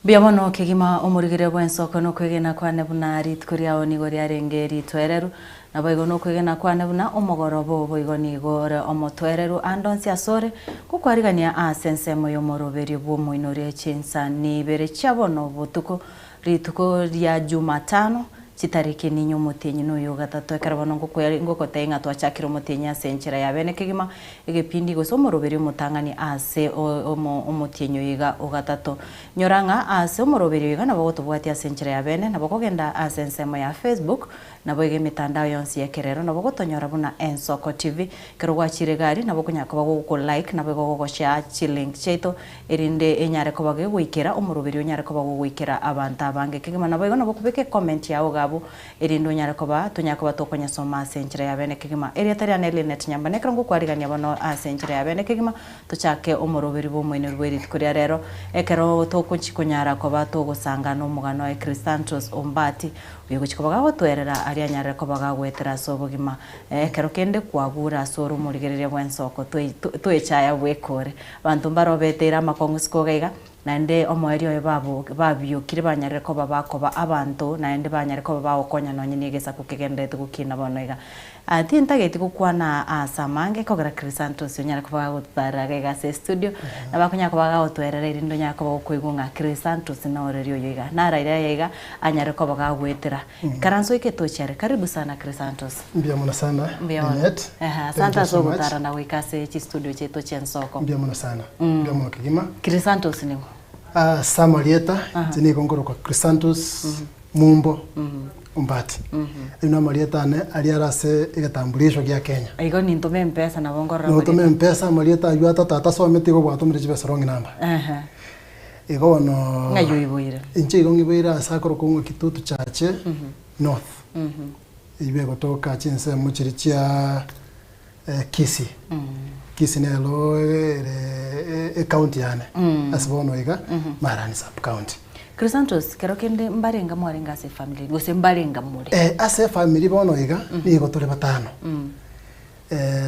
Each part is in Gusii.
Mbuya mono kegima omorigere bw'ensoko nokwegena kwane buna rituko riao nigo riarenge ritoereru, naboigo nokwegena kwane buna omogoroba oo boigo nigo ore omotoereru ande onsi asore, gokwarigania ase ensemo y'omoroberio bw'omoinoria chinsani ibere chia bono botuko, rituko ria Jumatano, Chitariki ninye omotienyi na oyo ogatato. Ekero bono ngokotebia ng'a twachakire omotienyi ase enchera ya bene kegima, egepindi gose omoroberi omotang'ani ase omotienyi oyo iga ogatato. Nyora ng'a ase omoroberi oyo iga nabo ogotobwatia ase enchera ya bene, nabo okogenda ase ensemo ya Facebook, Naboigo emetandao yonsi y'ekerero nabo ogotonyora buna Ensoko TV. Ekero gwachire egari nabo okonyara koba goko like naboigo gogoshare chilink chiaito erinde enyare koba gegoikera omoroberi onyare koba gogoikera abanto abange kegima. Naboigo nabo okobeka ecomment yao iga abwo erinde onyare koba tonyare koba tokonyesoma ase enchera ya bene kegima. Erieta riane Linet Nyambane ekero ngokwarigania bono ase enchera ya bene kegima tochake omoroberi bw'omoineru bwe rituko ria rero ekero togochi konyara koba togosanga nomogano oye Christantus Ombati Oyo ogochia koba gagotwerera aria anyarire koba gagoetera ase obogima. Ekero kende kwagure ase ore omorigereria bw'ensoko twechaya bwekore. Abanto mbarobeteire amakong'u isiko iga iga, naende omoerio oye babo babiokire banyarire koba bakoba abanto naende banyare koba bagokonya nonye na egesaku kegendererete gokina bono iga. Tintageti gokwana ase amange kogera Chrysanthus onyare koba gagototarera iga iga ase estudio, nabo akonyara koba gagotwerera erinde onyare koba gokoigwa ng'a Chrysanthus noreri oyo iga, naraire aye iga anyare koba gagoetera. Ikaransa oike tochiare. Karibu sana Chrysanthus. Mbuya mono sana Mbuya mono. Lynette. Ehe, Thank asante you ase so much. ogotara na goika ase chistudio chiaito chi'ensoko. Mbuya mono sana. Mbuya mono kegima. Chrysanthus ning'o? Ase amarieta, inche nigo nkorokwa Chrysanthus Mumbo Ombati. Ayio namarieta ane aria are ase egetambulisho gia Kenya. Igo nintome empesa nabo nkorora Notome amarieta. empesa amarieta ayio ata tata asomete igo gwatomire chibesa wrong number. Ehe. Igo bono Ng'ai oiboire? inche igo ng'iboire ase akorokwa ng'a Kitutu Chache North. Eyio egotoka chinsemo chiria chia Kisii. Kisii nero ere ecounty yane ase bono iga Marani sub county. Chrysanthus, kero kende mbarenga mwarenge ase efamiri gose mbarenga more? Ase efamiri bono iga nigo tore batano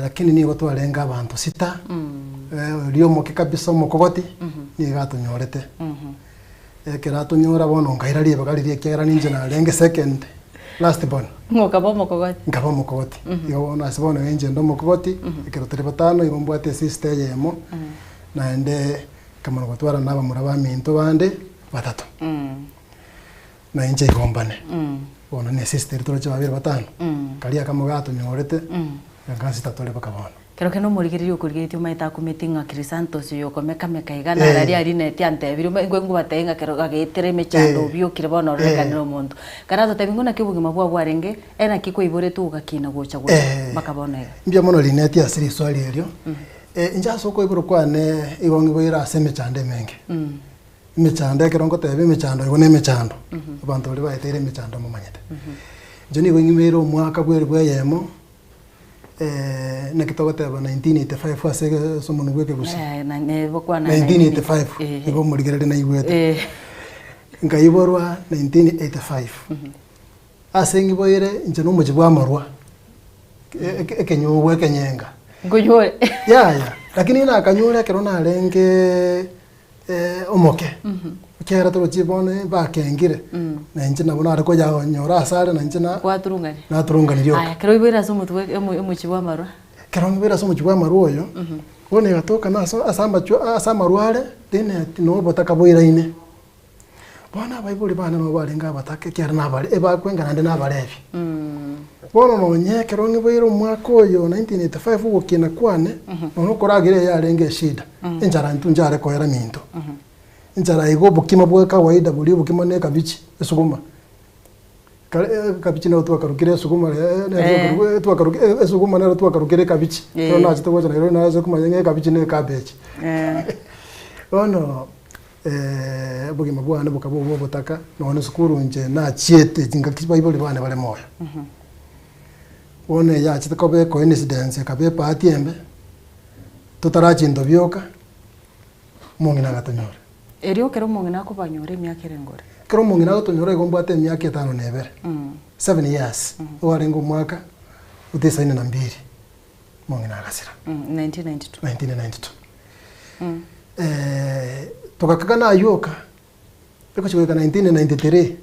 lakini nigo twarenge abanto sita, oria omoke kabisa omokogoti nigo atonyorete. Ekero atonyora bono nkaira ribaga riria ekiagera ninche narenge second last born. Ng'okaba omokogoti. Nkaba omokogoti. Igo bono ase bono inche inde omokogoti, ekero tore batano igo mbwate esister eyemo, naende nkamanya gotwara na abamura baminto bande batato. Na inche igo mbane. Bono na esister eria toroche babere batano, karia akamo gatonyorete, nka sita tore mpaka bono. Kero kende omorigereria okorigeretie omanyete akumeti ng'a Chrysanthus oyo okomekameka iga naro aria arineti antebirie omanye nkwe nkobatebia ng'a kero agetire emechando obiokire bono ororekanire omonto. Kare atotebie ng'a naki obogima bwao bwarenge, ere naki kwaiboretwe ogakina gocha gocha mpaka bono iga. Mbuya mono Linet ase riswali erio. Inche ase okoiborwa kwane igo ngiboire ase emechando emenge. Emechando ekero ngoteba emechando igo na emechando, abanto baria baeteire emechando momanyete. Inche nigo ng'ibeire omwaka bweri bwa eyemo. Naki togoteba 1985 ase ase omonwa bwa ekegusii. Eh, na- ne- bokwana 1985 Eh. igo omorigereria naigwete. Eh. Nkaiborwa 1985. Ase ng'iboire inche na omochie bwa amarwa, e- eke- ekenyugwa ekenyenga. Nkonyore. Yaya, lakini nakanyure ekero narenge omoke, ekiagera torochie bono bakengire, na inche nabo nare koyanyora ase are na inche na Kwaturungani. naturungani rioka. Aya, kero oiboire ase omotwe bwa omo- omochie bwa amarwa. Ekero ngiboire ase omochie bwa amarwa oyo, bono egatoka na ase ase amachwa ase amarwa are, then na obotaka boiraine. Bono abaibori bane nabo barenge abataka ekiagera nabare ebakwenga naende nabarebi. Bono nonye ekero ng'iboire omwaka oyo 1985 ogokina kwane, nonya okoragera eye yarenge eshida, enchara intwe nchare koera minto. Enchara igo obokima bwa kawaida boria obokima na ekabichi, esuguma. Kare ekabichi nero twakarokire esuguma nero twakarokire esuguma nero twakarokire ekabichi. Ekero nachete gocha Nairobi nache komanya ng'a ekabichi na ecabbage. Bono. Obogima bwane bokaba obwa obotaka, nonya esukuru inche nachiete chingaki baibori bane bare moyo. Bono eyachete koba ecoincidence ekaba ebahati embe, totarachia into bioka, omong'ina agatonyora. Erio ekero omong'ina akobanyora emiaka ere ngore? Ekero omong'ina agotonyora igo mbwate emiaka etano na ebere, 7 years, igo arenge omwaka o tisaini na mbiri, omong'ina agasira. 1992. 1992. Togakaga naywo oka, egochia goika 1993,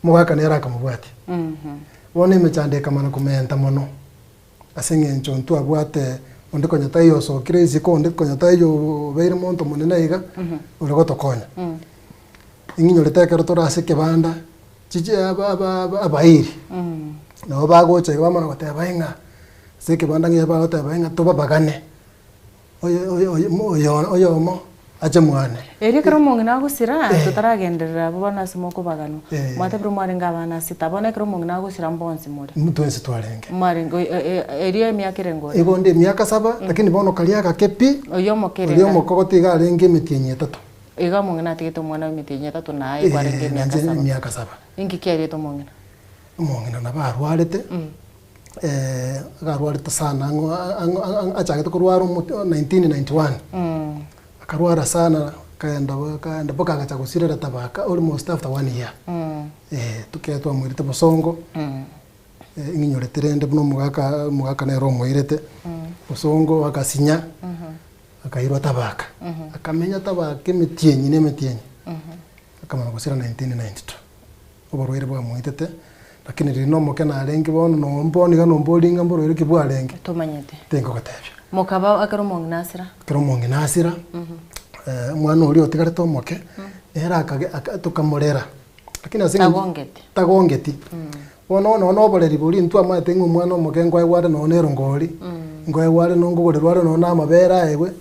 omogaka nere akamobwatia. Bono emechando ekamana komenta mono, ase eng'encho ntwabwate onde konya taiyo osokire isiko, onde konya taiyo obeire monto monene iga, ore gotokonya. Ing'inyorete ekero tore ase ekebanda, chichi aba aba aba abairi, nabo bagocha iga bamana goteba ng'a, ase ekebanda ng'a bagoteba ng'a tobabagane. Oyo oyo oyo oyo oyomo ache mwane. Erio ekero omong'ina agosira, Eh. totaragenderera abwo bono ase mokobaganwa, Eh. mwatebire mwarenge abana sita, bono ekero omong'ina agosira mbonsi more. Twensi twarenge. Mwarenge oi- e- e- erio emiaka ere ngore. Igo onde emiaka saba, lakini bono karia agake pi, Oyio omoke oria rende. omokogoto iga arenge emetienyi etato. Iga omong'ina atigete omwana bw'emetienyi etato naye kwarenge Eh, emiaka nainche saba. emiaka saba. Inki kiariete omong'ina? Omong'ina nabo arwarete. Iga arwarete sana ang'o ang'o ang'o achagete korwara omote 1991, akarwara sana akaenda akaenda mpaka agacha gosirera tabaka almost after one year, eh, tokero twamoirete bosongo, ng'inyorete rende buna omogaka omogaka nere omoirete, bosongo agasinya, akairwa tabaka, akamenya tabaka emetienyi na emetienyi, akamanya gosira 1992. Oborwaire bwamoitete, lakini riria nomoke narenge bono nombono iga nombori ng'a mborwaire ki bwarenge, Tomanyete. tingogotebia. Mokaba ekero omong'ina asira. Ekero omong'ina asira, omwana oria otigarete omoke, nere akage aka tokamorera, lakini ase eng'encho Tagongeti. tagongeti. Bono nonye na oboreri boria intwe amaete ng'a omwana omoke nkoegwa are nonye na erongori, nkoegwa are nonkogorirwa are nonye na amabere aegwe,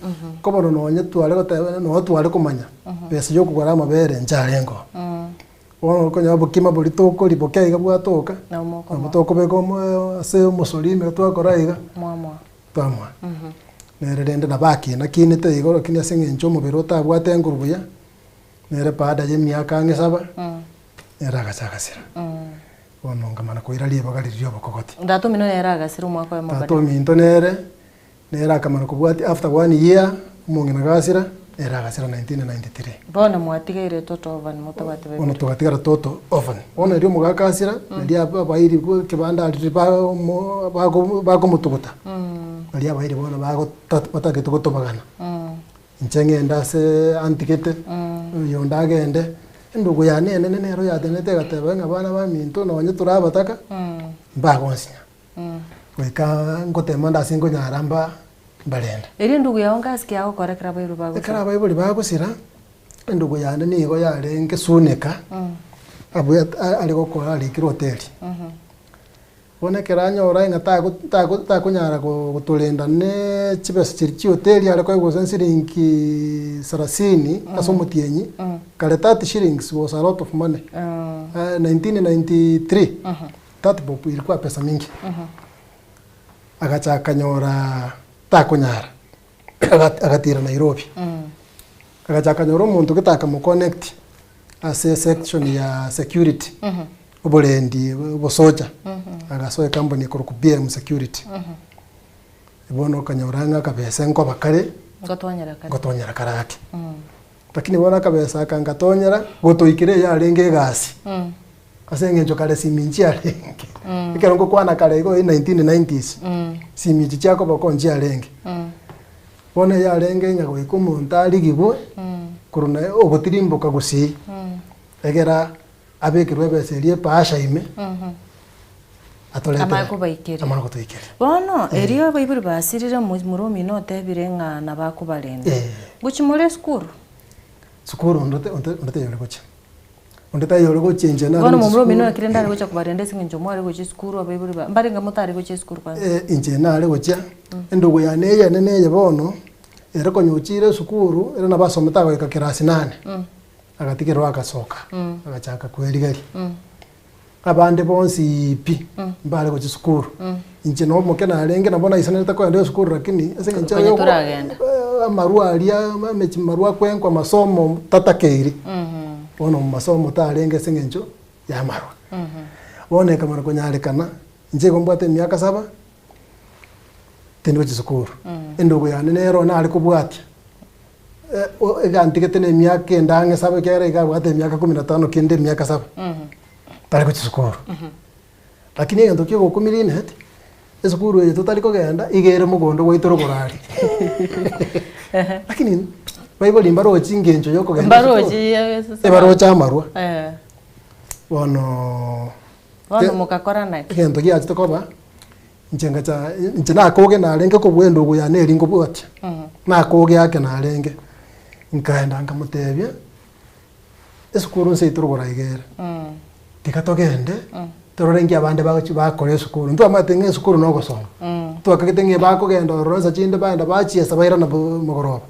ko bono nonye tware goteba nonye tware komanya, besa ya okogora amabere ncharengo. Bono okonyora obokima boria tokoria boke iga bwatoka, Nabo mokomoa. nabo tokobeka omo ase omosori ime twakora iga, Mwamoa. twamoa. Nere rende nabo akina kinete igo lakini ase eng'encho omobere otabwate nguru buya, nere baada ya emiaka ang'e saba, nere agacha agasira. Bono nkamana koira ribaga riria ria obokogoti. Tata omino nere agasira omwaka oyomo Tata baadaye. ominto nere, Nere akamanya kobwatia after one year omong'ina gasira, nere agasira 1993. Bono mwatigaire toto orphan motabwate Bono baibori. togatigara toto orphan. Bono erio omogaka asira, naria aba abairi bwe ekebanda aria ba omo bako bakomotuguta, baria abairi bono bagota batagete gotobagana. Inche ng'ende ase antigete, oyonde agende, endugu yane enene nero yatenenete egateba ng'a bana baminto nonye tore abataka, mbagonsinya. Goika ngotema ande ase nkonyara mba mbarende. Erio endugu yao ngasi agokora ekero abaibori bagosira? Ekero abaibori bagosira, endugu yane nigo yarenge suneka, abwe are gokora arikire hoteli. Bono ekero anyora ng'a tago tago takonyara gotorenda ne chibesa chiria chia hoteli are koegwa gose siringi sarasini ase omotienyi, kare 30 shillings was a lot of money, 1993. That bob ilikuwa pesa mingi. Agacha akanyora takonyara, agatira Nairobi. Agacha akanyora omonto gete akamoconnect ase section ya security, oborendi obosoja, agasoa ecompany ekorokwa BM Security. Bono okanyora ng'a akabesa nkoba kare, Ngotonyera kare. ngotonyera kare ake. Lakini bono akabesa aka ngatonyera, gotoikera eyarenge egasi. Ase eng'encho kare simi nchiarenge, ekero ngokwana kare igo in 1990s, simi echi chiakoboko nchiarenge. Bono eyarenge ng'a goika omonto arigigwe, korwa naye ogotirimboka gusii, egera abekerwe ebesa eria epaasha ime, atoretere Amanye kobaikeria. amanye gotoikeria. Bono, erio abaibori basirire mo- more omino otebire ng'a nabakobarenda. Eh. Gochia more esukuru? Sukuru onde onde onde taiyo ore gochia. Onde taiyo ore gochia inche nare Bono gochia momura omino sukuru. naki rende are gocha kobarenda ase eng'encho mware gochia esukuru abaibori ba mbarenge motare gochia esukuru kwanza? Eh, inche nare gochia, endugu yane eyene neye bono, ere konya ochire esukuru, ere nabo asomete agoika class nane, agatigerwa agasoka, agachaka kwerigeria. Abande bonsi pi, mbare gochia sukuru. Inche na omoke narenge nabo naisanerete kogenda esukuru lakini ase eng'encho Konya yogo toragenda. amarwa aria emechi marwa akwenkwa masomo tatakeiri. Bono masomo tarenge ase eng'encho ya amarwa. Bono ekamana konyarekana, inche igo mbwate emiaka saba, tindi gochia sukuru. Endugu yane nero nare kobwatia, egantigete na emiaka ende ang'e saba ekiagera iga abwate emiaka kumi na tano kende emiaka saba, tari gochia sukuru. Lakini egento kia ogokumia Linet, esukuru eye totari kogenda, iga ere mogondo gwaito rogoro aria. Lakini baibori mbarochi ngencho ya okogenda esukuru. Mbarochi Ebaroche amarwa. Eh. Bono Bono mokakora naki? Egento giachete koba, inche ngacha inche nakoge narenge kobua endugu yane eria nkobwatia, nakoge ake narenge, nkaenda nkamotebia, esukuru nse yaito rogoro iga ere, tiga togende torore nki abande bagochi bakora esukuru, ntwamanyete ng'a esukuru na ogosoma, twakagete ng'a bakogenda ororo nsa chinde baenda bachiesa bairana bo mogoroba.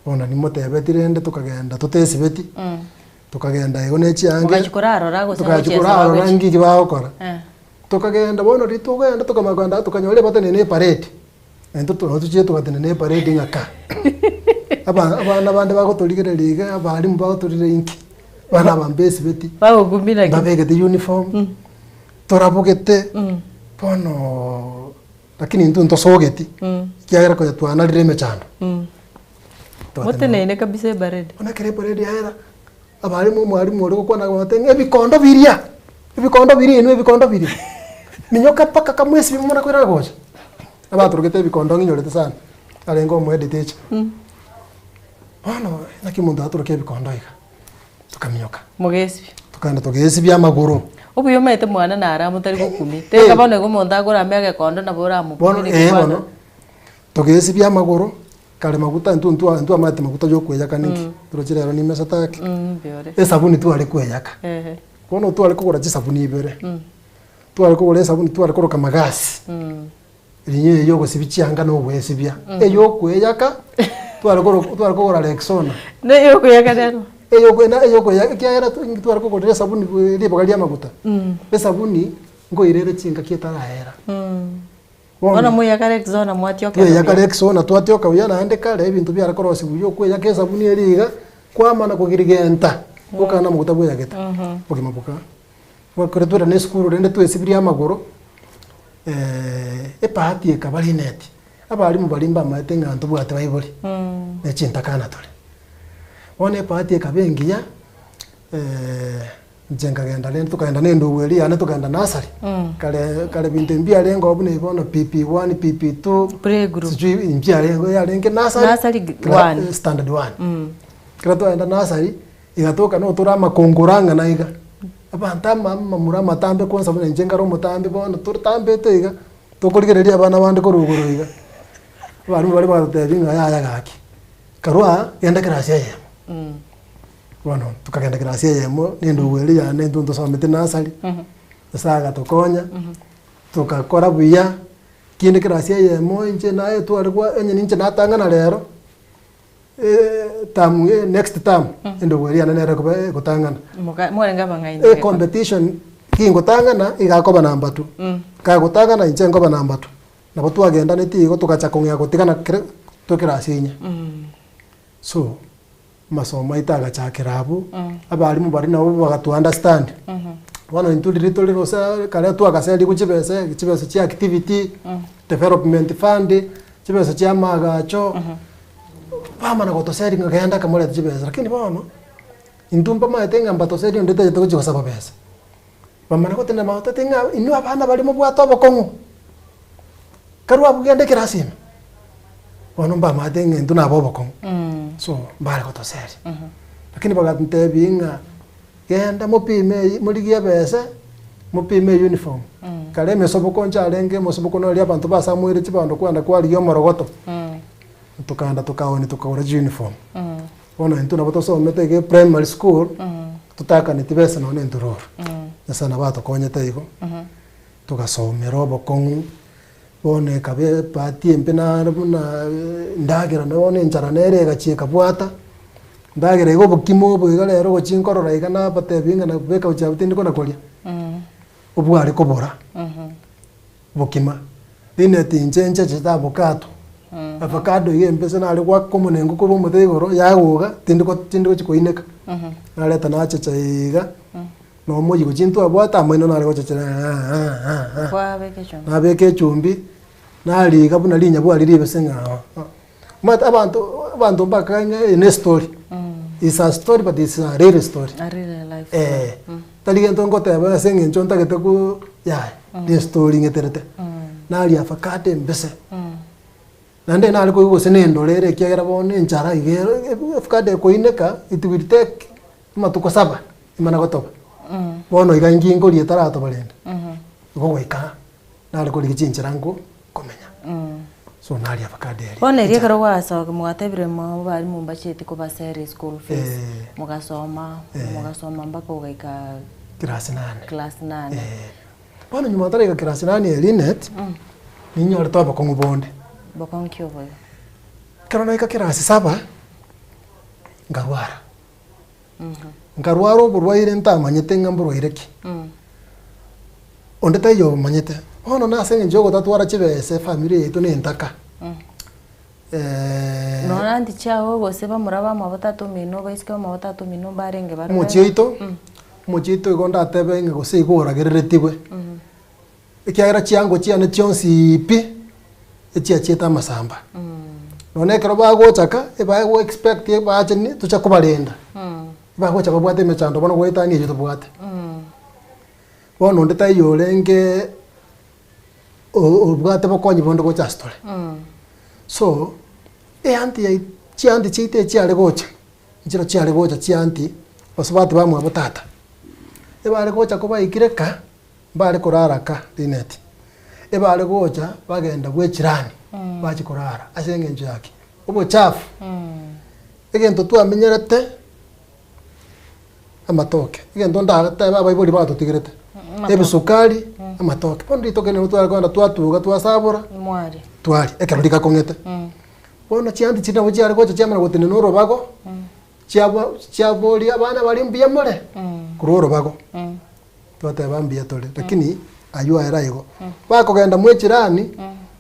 Bono nimotebeti rende tokagenda totesibeti, tokagenda igo ne chianga, Mogachia korarora gose tokachia gochiesa korarora bagochi. nki bagokora. Eh. Tokagenda bono riria tokogenda tokamanya kogenda tokanyora ebatenene eparade, naintwe nabo tochiete togatenena eparade ng'a ka, aba abana bande bagotorigereria iga abalimu bagotorigereria inki, abana aba mbesibeti, Bagokumia naki? mbabegete uniform, torabogete, bono lakini intwe ntosogeti, ekiagera konya twanarire emechando. Moteneine kabisa eparade. Bono ekero eparade yaera, abalimu omwalimu oria ogokwana agobatebia ng'a ebikondo biria, ebikondo biria inwe ebikondo biria, minyoka mpaka kamwesibie momanye koirana gocha. Abatorogete ebikondo ng'inyorete sana, arenge omohead teacher. Bono naki omonto atorokia ebikondo iga, tokaminyoka. Mogesibia. Tokaenda togesibia amagoro. Obuya omanyete mwana nare amo tari gokumia. Teka bono igo omonto akorame egekondo nabo Bono oramokumie eh bono, togesibia amagoro, kare maguta intwe ntwa ntwamanyete maguta ya okoeyaka ninki, toroche rero nimesete ake. Mbuya ore. Esabuni tware koeyaka. Ehe. Bono tware kogora chisabuni ibere, tware kogora esabuni tware koroka magasi, rinywa eye ya ogosibia chianga na ogoesibia, eye okoeyaka, tware koro tware kogora rexona. Na eye okoeyaka rero? Eye okoena eye okoeyaka ekiagera twa tware kogorera esabuni bwe riboga ria amaguta, esabuni nkoirere chingaki etarayera. Bono moyaka rexona mwatioka Tweyaka rexona twatioka buya naende kare ebinto biare korosiwa buya okweyaka esabuni eria iga, kwamana kogirigenta, gokana amaguta bweyagete, obogima boka bwakore twera na esukuru rende twesibirie amagoro, ebahati ekaba rineti, abalimu baria mbamaete ng'a ntobwate baibori, ne chintakana tore. Bono ebahati ekaba engiya, Inche nkagenda rende tokagenda na endugu eria yane tokagenda nursery, kare kare binto ebi mbiarenge oo buna ebi bono PP1, PP2, Playgroup. sijui mbiarenge yarenge nursery, Nursery kera one. standard one. Ekero twagenda nursery, egatoka notore amakongoro ang'ana iga, abanto ama amamura amatambe kwanza buna inche nkare omotambe bono torotambete iga, tokorigereria abana bande korwa igoro iga, abalimu baria bagatotebia ng'a yaya gaki, karwa aa genda ekerasi eyemo. Bono tokagenda kerasi eyemo, na endugu eria yane intwe ntosomete nursery, Nyasaye agatokonya, togakora buya, kende kerasi eyemo inche naye tware gwa onye ninche natang'ana rero, term next term, endugu eria yane nere ekoba egotang'ana. Moka mwarenge abang'aini E geka. competition gingotang'ana, iga akoba number two, kagotang'ana inche nkoba number two. Nabo twagendaneti igo togacha kong'ea gotigana kere twe kerasi enye. So, Amasomo aito agachakera abwo, abalimu baria nabo bagato understand. Bono intwe riria tore gose kare twagaserigwe chibesa, chibesa chia activity, development fund, chibesa chia amagacho, bamana gotoseria ng'a genda kamorete chibesa. Lakini bono, intwe mbamaete ng'a mbatoserie onde tachete gochia gosaba besa. Bamana gotenena bagotebia ng'a inwe abana baria mobwate obokong'u, karwe abwo genda ekerasi ime. Bono mbamaete ng'a intwe nabo obokong'u, so mbare gotoseria. Lakini bagantebia ng'a genda mopime eye morigie ebese, mopime euniform. Kare emesoboko nchiarenge omosoboko noria abanto basamoire chibando kwenda kwarigia omorogoto, tokagenda tokaonia tokagora chiuniform. Bono intwe nabo tosomete iga eprimary school, totakaneti besa nonye na entururu. Nyasaye nabo atokonyete igo, togasomera obokong'u, bono ekaba ebahati embe naro buna endagera bono enchara nere egachia ekabwata, endagera iga obokima obo iga rero gochia nkorora iga nabatebi ng'a nabeka gochia abwo tindi kona koria, obware kobora, obokima, rineti inche nchechete avocado. Avocado iga embese nare goaka omonengo korwa omote igoro, yagoga, tindi go tindi gochi koineka. Nareta nachecha iga, na omoyigo chintwabwate amaino nare gochechera aah Kwabeka echumbi. Nabeka echumbi, nariga buna rinyabwari ribese ng'a oo. Omanyete abanto abanto mbaka ng'a eye ne estory, is a story but is a real story. A real life story. Eh, tari gento ngoteba ase eng'encho ntagete ko yaya, ne estory ng'eterete. Naria avocado embese, naende nare koigwa gose na endoro ere ekiagera bono enchara iga ere avocado ekoineka it will take amatuko saba emana gotoba. Bono iga inki nkoria etaratoba rende, igo goika nare korigia chinchera nko komenya. So naria avocado eria. Bono erio ekero gwasoki mwatebire mwa abalimu mbacheti kobasera eschool fees, Eh. mogasoma, mogasoma mpaka ogaika Class nane. class nane. Eh. Bono nyuma ntaraika class nane eria Linet, ninyorete obokong'u bonde. Bokong'u ki oboigo? Ekero naika class saba, nkarwara. Nkarwara oborwaire ntamanyete ng'a mborwaire ki, onde taiyo obomanyete. Bono nase eng'encho ya ogotatwara chibesa efamiri yaito na entaka, Nonya aunty chiago gose bamura bamwabo tata omino baiseke bamwabo tata omino mbarenge baroro Omochie oito, omochie oito igo ndatebe ng'a gose igo oragereretigwe, ekiagera chiango chiane chionsi pi, echiachiete amasamba. Nonya ekero bagocha ka, ebago expect bache ni tocha kobarenda, bagocha babwate emechando bono goetania eywo tobwate. Bono onde taiyo orenge o- obwate bokonyi bonde gocha ase tore. So, eanti yai chianti chiaito echiare gocha, nchiro chiare gocha chianti, basubati bamwabo tata, ebare gocha kobaikire ka, Mbare korara ka Linet, ebare gocha bagenda bw'echirani bachia korara ase eng'encho ya ki? Obochafu. Egento twamenyerete amatoke, egento ndatebe abaibori batotigerete, ebisukari, amatoke. Bono ritoke nabo tware kogenda twatuga twasabora, Mwari. twaria ekero rigakong'ete. Bono chianti chiria nabo chiare gocha chiamanya gotenena orobago, chiabo chiaboria abana baria mbuya more? Korwa orobago. Twateba mbuya tore, lakini aywo aye raigo. Bakogenda mwechirani,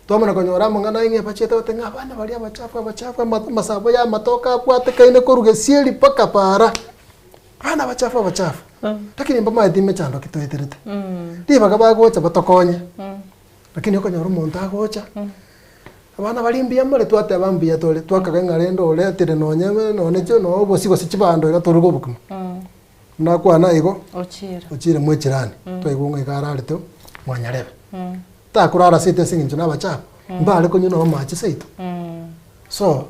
twamana konyora amang'ana aye ng'a bachete bateba ng'a abana baria abachafu abachafu ama amasabo ya amatoke abwatekaine korwa gesieri mpaka paara, abana abachafu abachafu. Lakini mbamaeti emechando ki toeterete. Ribaga bagocha batokonye, lakini okonyora omonto agocha, abana baria mbuya more twateba mbuya tore, twakaga ng'a rende oretire nonye nonye nonye obosie gose chibando iga toruge obokima. Nakwana igo, Ochire. ochire mwechirani, twaigwa ng'a iga ararete mwanyarebe. Takorara seito ase eng'encho nabachafu, mbare konywa nabo amache seito. So,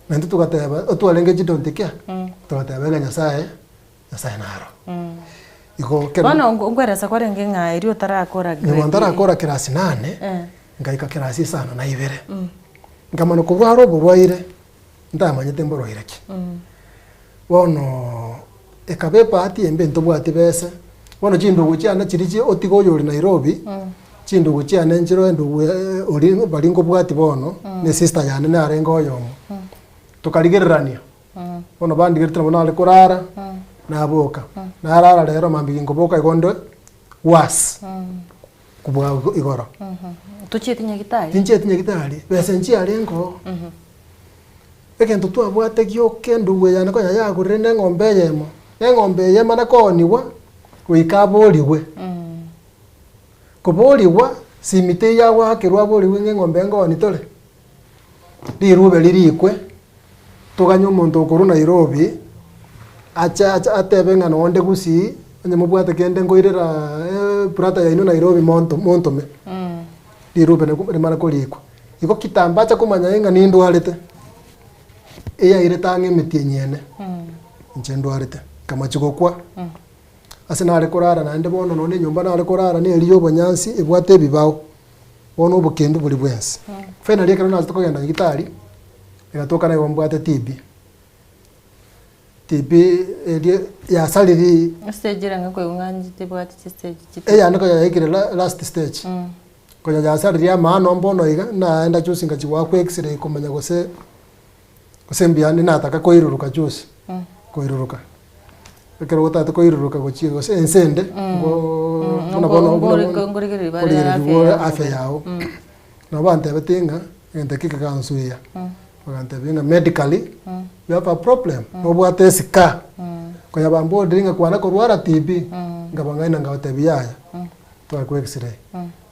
naintwe togateba, otwarenge chidonti kia, togateba ng'a Nyasaye, Nyasaye naro. Igo kero Bono nko- nkweresa kwarenge ng'a erio otarakora nyuma grade ntarakora kirasi nane, Eh. ngaika kirasi isano na ibere. Nkamanya korwara oborwaire, ntamanyete mborwaire ki. Bono ekaba ebahati embe ntobwati bese, bono chindugu chiane chiria chi otiga oyore Nairobi, chindugu chiane nchire endugu oria baria nkobwati bono, na esister yane narenge oyomo, tokarigererania, bono bandigerete nabo nare korara, naboka, narara rero mambia ginkoboka igo nde worse kobua igoro. Tochieti nyagitari? Tinchieti nyagitari, besa nchiarenge oo. Egento twabwate gioka endugu eyane konya yagorire na eng'ombe eyemo, na eng'ombe eye emane koonigwa, goika aborigwe. Koborigwa, simiti eyio agoakerwa aborigwe ng'a eng'ombe eye nkooni tore, rirube ririkwe, toganye omonto okorwa Nairobi, ache ache atebe ng'a nonde gusii, onye mobwate kende nkoirera brother yaino Nairobi monto montome, rirube rimane korikwa. Igo kitambo acha komanya ng'a nindwarete, eyairete ang'e emetienyi ene, inche ndwarete, nkamachia gokwa. Ase nare korara naende bono nonye enyomba nare korara neri ya obonyansi ebwate ebibao, bono obokendu boria bwensi. Finally ekero nachete kogenda nyagetari, egatoka naigo mbwate TB. TB eria yasariri Estage ere ng'a koigwa ng'a inche tebwati chistage chiti. Eyane konya yaikire la last stage. Konya yasaririe amaano mbono iga, naenda juzi ngachia goakwa x-ray komanya gose gose mbuya nde nataka koiruruka juzi, koiruruka. Ekero otagete koiruruka gochia gose ense ende, ngoo buna bono buna bono Ngorigereria bare nkorigereria afya ore yao afya bobe. yago. Nabo bantebetie ng'a. Egento ekio kegansuia, bagantebia ng'a medically, you have a problem, nobwate esika. Konya bamborire ng'a kwana korwara TB, nkabang'aina nkabatebia yaya, tware kwa x-ray.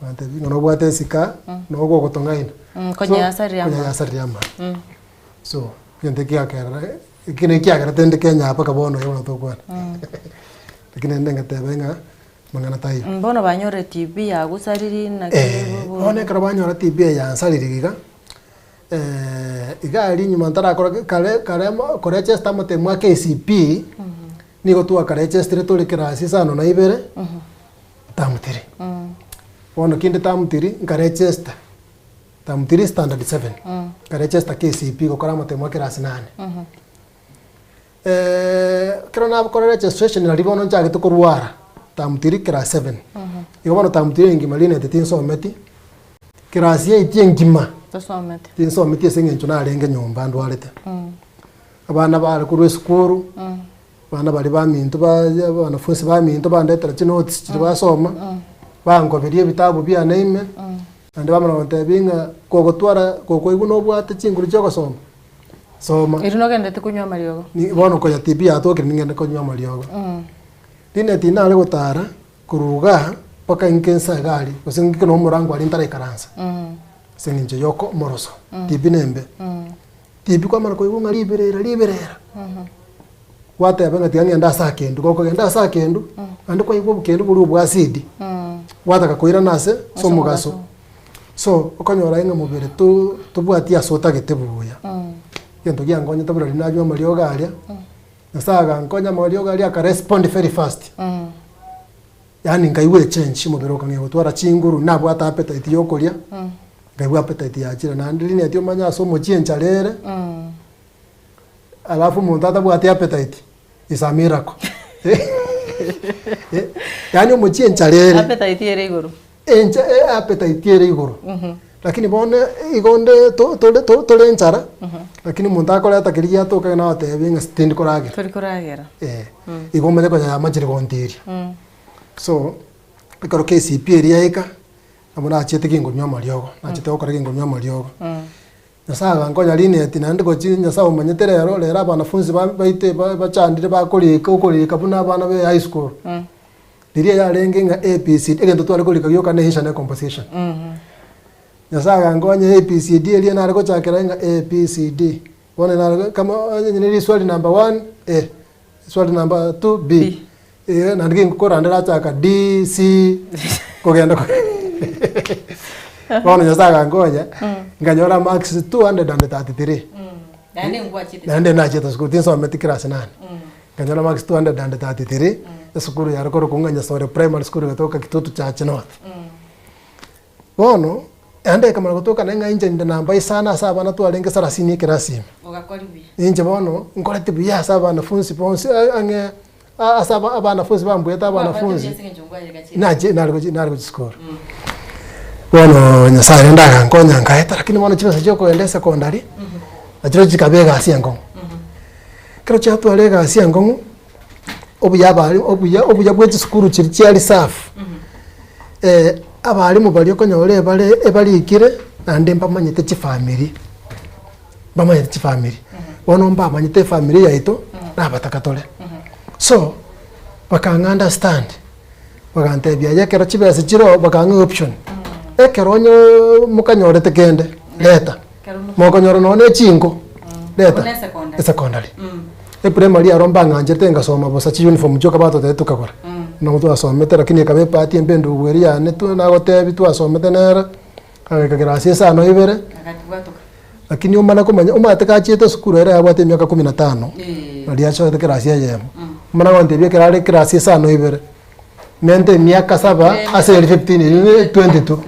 Bagantebia ng'a nobwate esika, nogo ogotong'aina. Konya yasaririe Konya yasaririe amara. So, egento ekio giakerera, eki na ekiagerete inde Kenya mpaka bono iga bono tokwana. Lakini naende ngateba ng'a mang'ana taiyo. Bono banyorire TB yagosaririe naki Eh, bono ekero banyora TB eye yansaririe iga, iga aria nyuma ntarakora ki kare kare mo korechesta amatemo a KCPE, nigo twakarechestire tore class isano na ibere, term three. Bono kinde term three, nkarechesta term three standard seven, nkarechesta KCPE gokora amatemo a class nane. Ekero nabokora registration naria bono nchagete korwara term three class seven. Igo bono term three engima riria tinsometi, class eight engima Tosomete. tinsometi ase eng'encho narenge nyomba ndwarete. Abana bare korwa esukuru, abana baria baminto ba abanafunsi baminto bandetera chinotes chiria basoma, bangoberia ebitabu biane ime, naende bamanya gontebia ng'a kogotwara gokoigwa nobwate chinguru chia ogosoma. Soma. Erio nogenderete konywa amariogo. Ni bono konya TB yatokire ning'ende konywa amariogo. Rinet nare gotara korwa igaa mpaka inke nsa iga aria gose ng'ike na omorango aria ntaraikaransa ase eng'encho ya oko omoroso. TB nembe. TB kwamanya koigwa ng'a riberera riberera, gwateba ng'a tiga ng'ende ase akendu, gokogenda ase akendu, naende kwaigwa obokendu boria obwa acid, gwataka koirana ase ase omogaso. So, okonyora ng'a mobere to tobwati ase otagete buya, egento giankonyete buna riria nanywa amariogo aria, Nyasaye agankonya amariogo aria aka respond very fast, yaani nkaigwa echange omobere okang'ea gotwara chinguru, nabwate appetite ya okoria, nkaigwa appetite yachire naende riria omanye ase omochie enchara ere, alafu omonto atabwati appetite, is a miracle yaani omochie enchara ere. Appetite ere igoro. Encha e appetite ere igoro, lakini bono igo onde to- tore to- tore enchara, lakini omonto akoreta keria giatoka iga nagotebia ng'a tindi koragera. Tori koragera. Eh, igo omanye konya yamachire gontiria. So, ekero KCPE eria yaika, nabo nachiete ginkonywa amariogo, nachete gokora ginkonywa amariogo. Nyasaye agankonya Linet naende gochi Nyasaye omanyete rero, rero abanafunsi ba baito ba bachandire bakorika okorika buna abana be high school. Riria yarenge ng'a ABCD egento tware korika gioka ne insha ne composition. Nyasaye agankonya ABCD eria nare gochakera ng'a ABCD, bono nare kama onye ne riswali number one A, swali number two B, eh naende gingokora nderachaka D, C, kogenda bono Nyasaye agankonya, nkanyora marks 233. Naende ngwachete Naende nachete sukuru tinsometi class nane. Nkanyora marks 233, esukuru yare korokwa ng'a Nyasore Primary School egatoka Kitutu Church North. Bono, naende ekamanya gotoka naende ng'a inche ninde namba isano ase abana twarenge sarasini ekerasi ime. Ogakora buya. Inche bono, nkorete buya ase abanafunsi bonsi ang'e ase aba abanafunsi bambuete abanafunsi, Ase eng'encho ngwayegachire. nache nare gochi nare gochi sukuru. Bono Nyasaye rende agankonya nkaeta lakini bono chibesa chia okogenda esekondari, nachirochio chikaba egasi enkong'u. Ekero chiatwara egasi enkong'u, obuya abari obuya obuya bwa chisukuru chiria chia reserve, abalimu baria okonyora ebare ebarikire naende mbamanyete chifamiri, mbamanyete chifamiri. Bono mbamanyete efamiri yaito, na abataka tore. So, bakang'a understand, bagantebia aye ekero chibesa chire oo bakang'a eoption, ekero onye mokanyorete kende, reta. Mokonyora nonya ne chinko, reta. Buna esecondary. Esecondary. Eprimary aro mbang'ancherete ngasoma bosa chiuniform chioka batotebia tokagora. Nabo twasomete lakini ekaba ebahati embe endugu eria yane tu nagotebia twasomete nere, agaika class isano ibere, Agatibwatoka. lakini omana komanya omanyete gachiete esukuru ere yabwate emiaka kumi na tano, naria asoete class eyemo. Omana gontebia ekero are class isano ibere, menta emiaka saba ase eri fifteen eywo ne twenty two.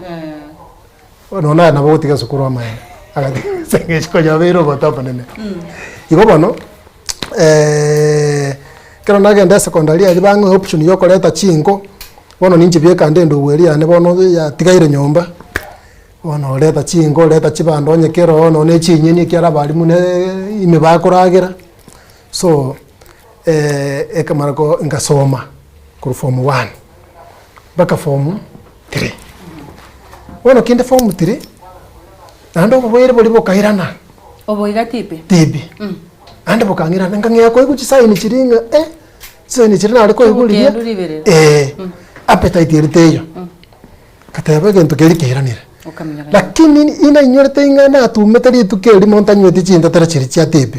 Bono naye nabo ogotiga esukuru amaene, agatiga ase eng'encho konya abeire ogote omonene. Igo bono, ekero nagenda esecondary aria bang'e option ya okoreta chinko, bono ninche bieka nde endugu eria yane bono yatigaire nyomba, bono reta chinko, reta chibando onye kero oo nonye chinyeni ekiagera abalimu ne ime bakoragera, so ekamara ko ngasoma korwa form one mpaka form three. Bono kende form three, Naende oborwaire boria bokairana. Oboiga TB? TB. Naende bokang'irana, nkang'ea koigwa chisaini chiria ng'a eh, chisaini chiria nare koigwa riria, Obokendu riberera. eh, appetite eria teiyo. Ngateba egento keria kiairanire. Okamenya gani? Lakini inainyorete ng'a natumete rituko erimo ntanyweti chintetera chiria chia TB.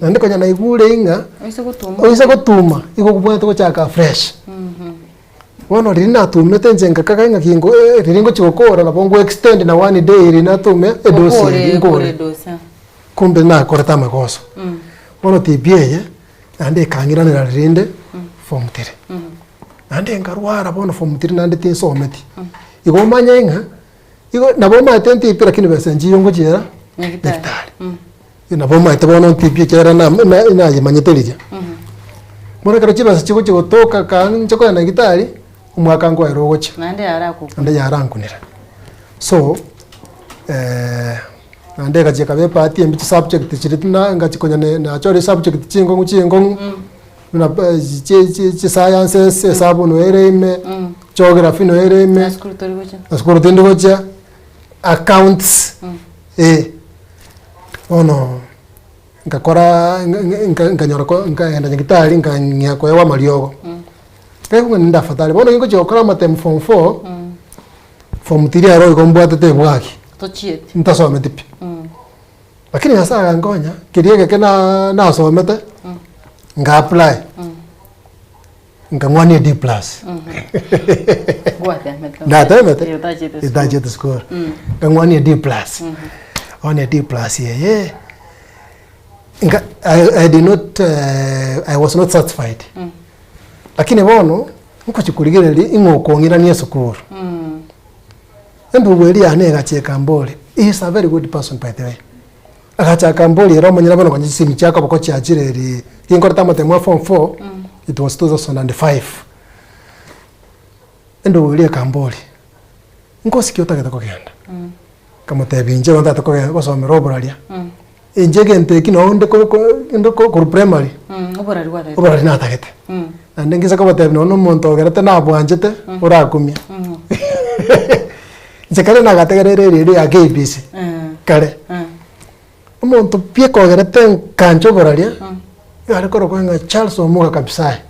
Naende konya naigure ng'a, Oise gotuma. oise gotuma, igo obwenerete gochaka afresh. Bono riria natumete inche ngakaga ng'a gingo riria ngochia gokora nabo ngo extend na one day riria natume edosi Okore eria okore nkore. edosi ah. Kumbe nakorete amagoso. Bono TB eye, naende ekang'iranera rinde form three. Naende nkarwara bono form three naende tinsometi. Igo omanye ng'a, igo nabo omanyete ntipi lakini besa nchiyo ngochiera Nyagitari. nyagitari. Nabo omanyete bono ntipi ekiagera na- na- nayemanyete riria. Bono ekero chibesa chigochia gotoka kaa inche kogenda nyagitari, omwaka nkoera ogochia. Naende yarakokwa. Naende yarankunera. So, naende egachia ekaba ebahati embe chisubject chiria na ngachia konya na nachora esubject chinkong'u chinkong'u, buna chi- chi- chisciences, esabu noyo ere ime, geography noyo ere ime, Na sukuru tori gochia. na sukuru tindi gochia, accounts, eh. Bono ngakora nkanyora ko nkaenda nyagetari nkang'ea koegwa amariogo, nkaigwa ng'a ninde afadhali, bono ningochia gokora amatemu form four, form three aro igo mbwatete ebwaki, Tochieti. ntasometi pi. Lakini nyasaye agankonya, keria egeke na nasomete, nga apply, nkang'wania e D plus. Gwatemete. Natemete? Eh, otachete sukuru. Ntachete sukuru. Nkang'wania e D plus. Bono e D plus eye, nka I, I did not I was not satisfied. Lakini bono, nkochi korigereria ing'o okong'irania esukuru. Endugu eria yane egacha ekamboria, he is a very good person by the way. Agacha akamboria ere omonyene bono konya chisemi chia koboko chiachire eri, ginkorete amatemo a form four, it was 2005. Endugu eria ekamboria, nkosi ki otagete kogenda? Nkamotebia inche igo ntagete kogenda gosomera oboraria, inche egento eki noo nde ko- ko nde korwa primary, Oborari gwatagete. oborari natagete. Naende ngise kobatebia nonye na omonto ogerete nabwanchete, orakumia. Inche kare nagategereire eredio ya KBC, kare, omonto pi ekogerete nkancha oboraria, iga are korokwa ng'a Charles Omuga kabisa aye,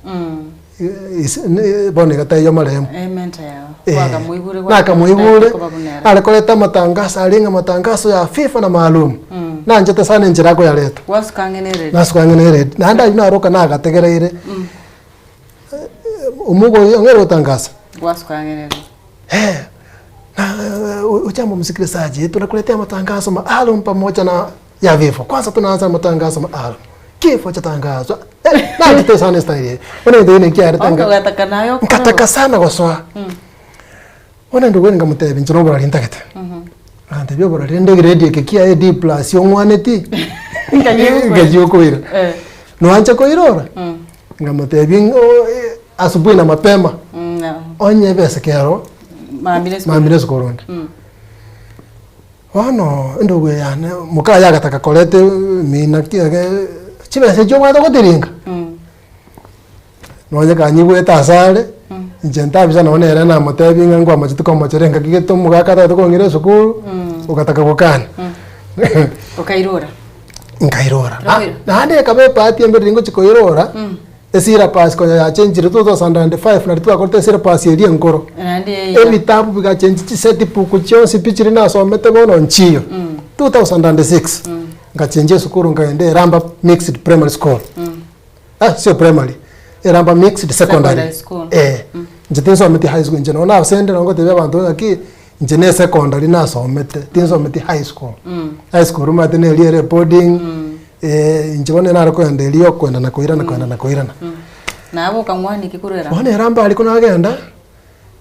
bono iga taiyo marehemu. Ementor yao. Eh, Kwakamoigure gwa- nakamoigure koba buna ere. are koreta amatangaso arenge amatangaso ya fifa na maalum nanchete sana enchera akoyareta Gwasuka ang'e na eredio. nasuka ang'e na eredio naende aywo naroka nagategereire omuga oyo ang'e gotangasa Gwasuka ang'e na eredio. Eh, na ujambo msikilizaji tunakuletea matangazo maalum pamoja na ya vifo kwanza tunaanza na matangazo maalum kifo chatangazwa eh, nanchete sana estyle eye bono egento kende nkiarete nga Okogataka naye okorora. nkataka sana gosoa bono ndugu nkamotebia inche noborari ntagete agantebia oborari rende egrade eke kiaye D plus ong'waneti Nkayi nkayi okoira Eh. noanche koirora nkamotebia ng'a oh, eh, asubuhi na mapema onye ebesa kero Mambia esukuru. mambia esukuru onde Bono endugu eye yane mokaye agataka koreta emina kiage chibesa echio obwate gotiringa, nonye kanyigwete asare, inche ntabisa nonye nere namotebia ng'a nkwamachete komochera engaki gete omogaka atagete kong'ira esukuru, ogataka gokana. Okairora. Nkairora. Nkairora. Naende ekaba ebahati embe riria ngochia koirora. Esyllabus konya yachenchire 2005 nari twakorete esyllabus eria enkoro. Naende eyio. Ebitabu bigachenchi chiseti book chionsi pi chiria nasomete bono nchiyo. 2006 ngachenchia esukuru nkagenda Eramba Mixed Primary School. Ah, sio primary, Eramba Mixed Secondary. Secondary school. Eh, inche tinsometi high school, inche nonye nabasende nabo ngotebia abanto ng'aki, inche ne esecondary nasomete, tinsometi high school. High school omanyete na eria ere boarding. Inche bono nare kogenda erio okoenda na koirana koenda na koirana. Nabo okang'waniki korwa eramba. Bono eramba aria ko nagenda,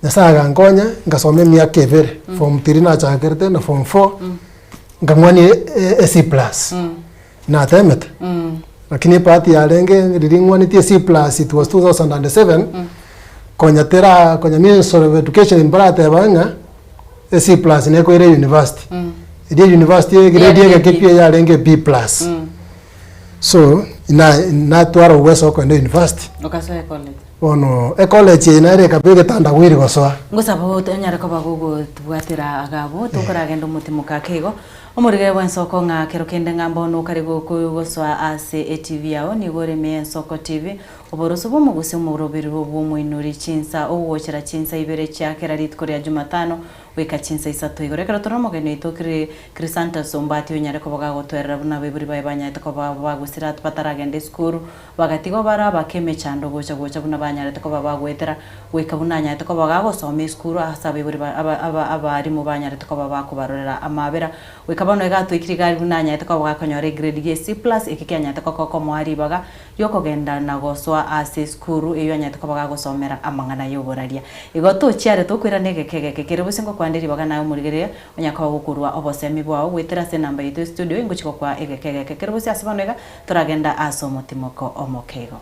Nyasaye agankonya, ngasoma emiaka ebere, form three nachakerete na form four, nkang'wania e C plus. Natemete, lakini ebahati yarenge riria ng'wanetie C plus it was 2007, konya tera konya ministry of education mbarateba ng'a. E C plus nekoira university. Eria university egrade Yarenge egeke B. pi yarenge B plus. So ina natwara uwezo wa kogenda university. Okasoa ecollege. Bono ecollege eye nere ekaba egetanda gwiri gosoa. Ngosaba onyare koba gogotobwatera iga abwo, tokoragenda omotimoka ake igo. Omorigere bw'ensoko ng'a kero kende ng'a mbono okare gosoa ase eTV yao nigo ore ime y'Ensoko TV, oboroso bw'omogusi omoroberio bw'omoinori chinsa ogogochera chinsa ibere chia kera rituko ria Jumatano goika chinsa isato igoro. Ekero tore nomogeni oito Chrysanthus Ombati onyare koba gagotwerera buna abaibori baye banyarete koba bagosira bataragenda esukuru Bagatigwa bare abake emechando gocha gocha buna banyarete koba bagoetera, goika buna anyarete koba gagosoma esukuru ase abaibori ba aba aba abalimu banyarete koba bakobarorera amabera. Goika bono iga atoikire iga aria buna anyarete koba gakonyora egrade gie C plus, eke kianyarete koba komoa ribaga riokogenda na gosoa ase esukuru eyio anyarete koba gagosomera amang'ana yoboraria. Igo tochiare tokoirana egeka egeke kere bosio ngokwande ribaga naye omorigereria onyare koba gokorua obosemi bwao goetera ase enamba yaito estudio ingochia gokoa egeka egeke kere bosio ase bono iga Toragenda ase omotimoko omoke igo.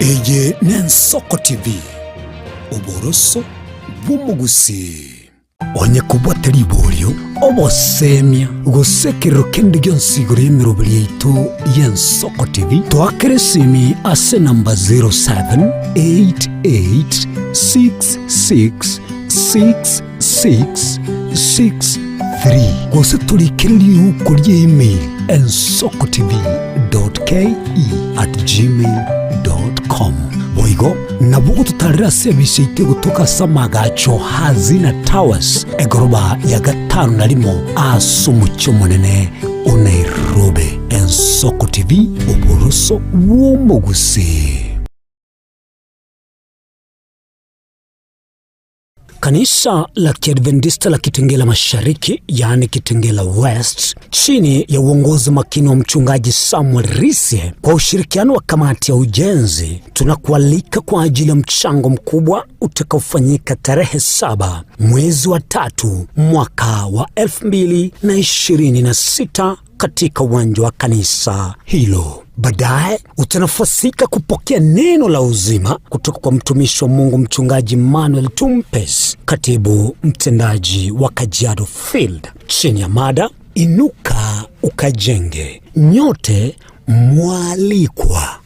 Eye n'Ensoko TV, oboroso bw'omogusii. Onye kobwate riborio, obosemia, gose ekerero kende gionsi igoro y'emeroberi yaito y'Ensoko TV, toakere esimi ase enamba 078866 6 6 3 gose torikere riuko rie email ensokotv.ke@gmail.com boigo nabo ogototarera ase ebisi yaito egotoka ase amagacho Hazina Towers egoroba ya gatano na rimo ase omochie omonene o Nairobi. Ensoko TV, oboroso bw'omogusii. Kanisa la Kiadventista la Kitengela Mashariki, yaani Kitengela West, chini ya uongozi makini wa mchungaji Samuel Rise kwa ushirikiano wa kamati ya ujenzi, tunakualika kwa ajili ya mchango mkubwa utakaofanyika tarehe 7 mwezi wa 3 mwaka wa 2026 katika uwanja wa kanisa hilo. Baadaye utanafasika kupokea neno la uzima kutoka kwa mtumishi wa Mungu Mchungaji Manuel Tumpes, katibu mtendaji wa Kajiado Field, chini ya mada Inuka Ukajenge. Nyote mwalikwa.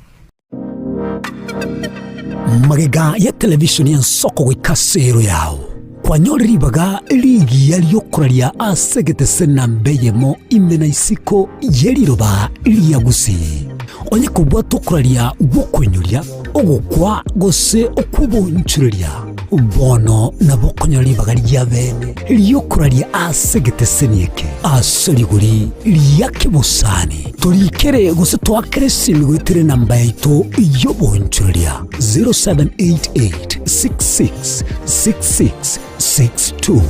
Magega ya televishoni ya nsoko goika ase ero yao kwanyore ribaga rigiya riokoraria ase egetese namba eyemo ime na isiko ye riroba ria Gusii. Onye kobwata okoraria gw'okoinyoria, ogokwa gose okw'obonchoreria, bono nabo okonyora ribaga ria bene riokoraria ase egeteseni eke ase rigori ria kebosani. Torikere gose toakere esimi goetera enamba yaito y'obonchoreria 0788666662.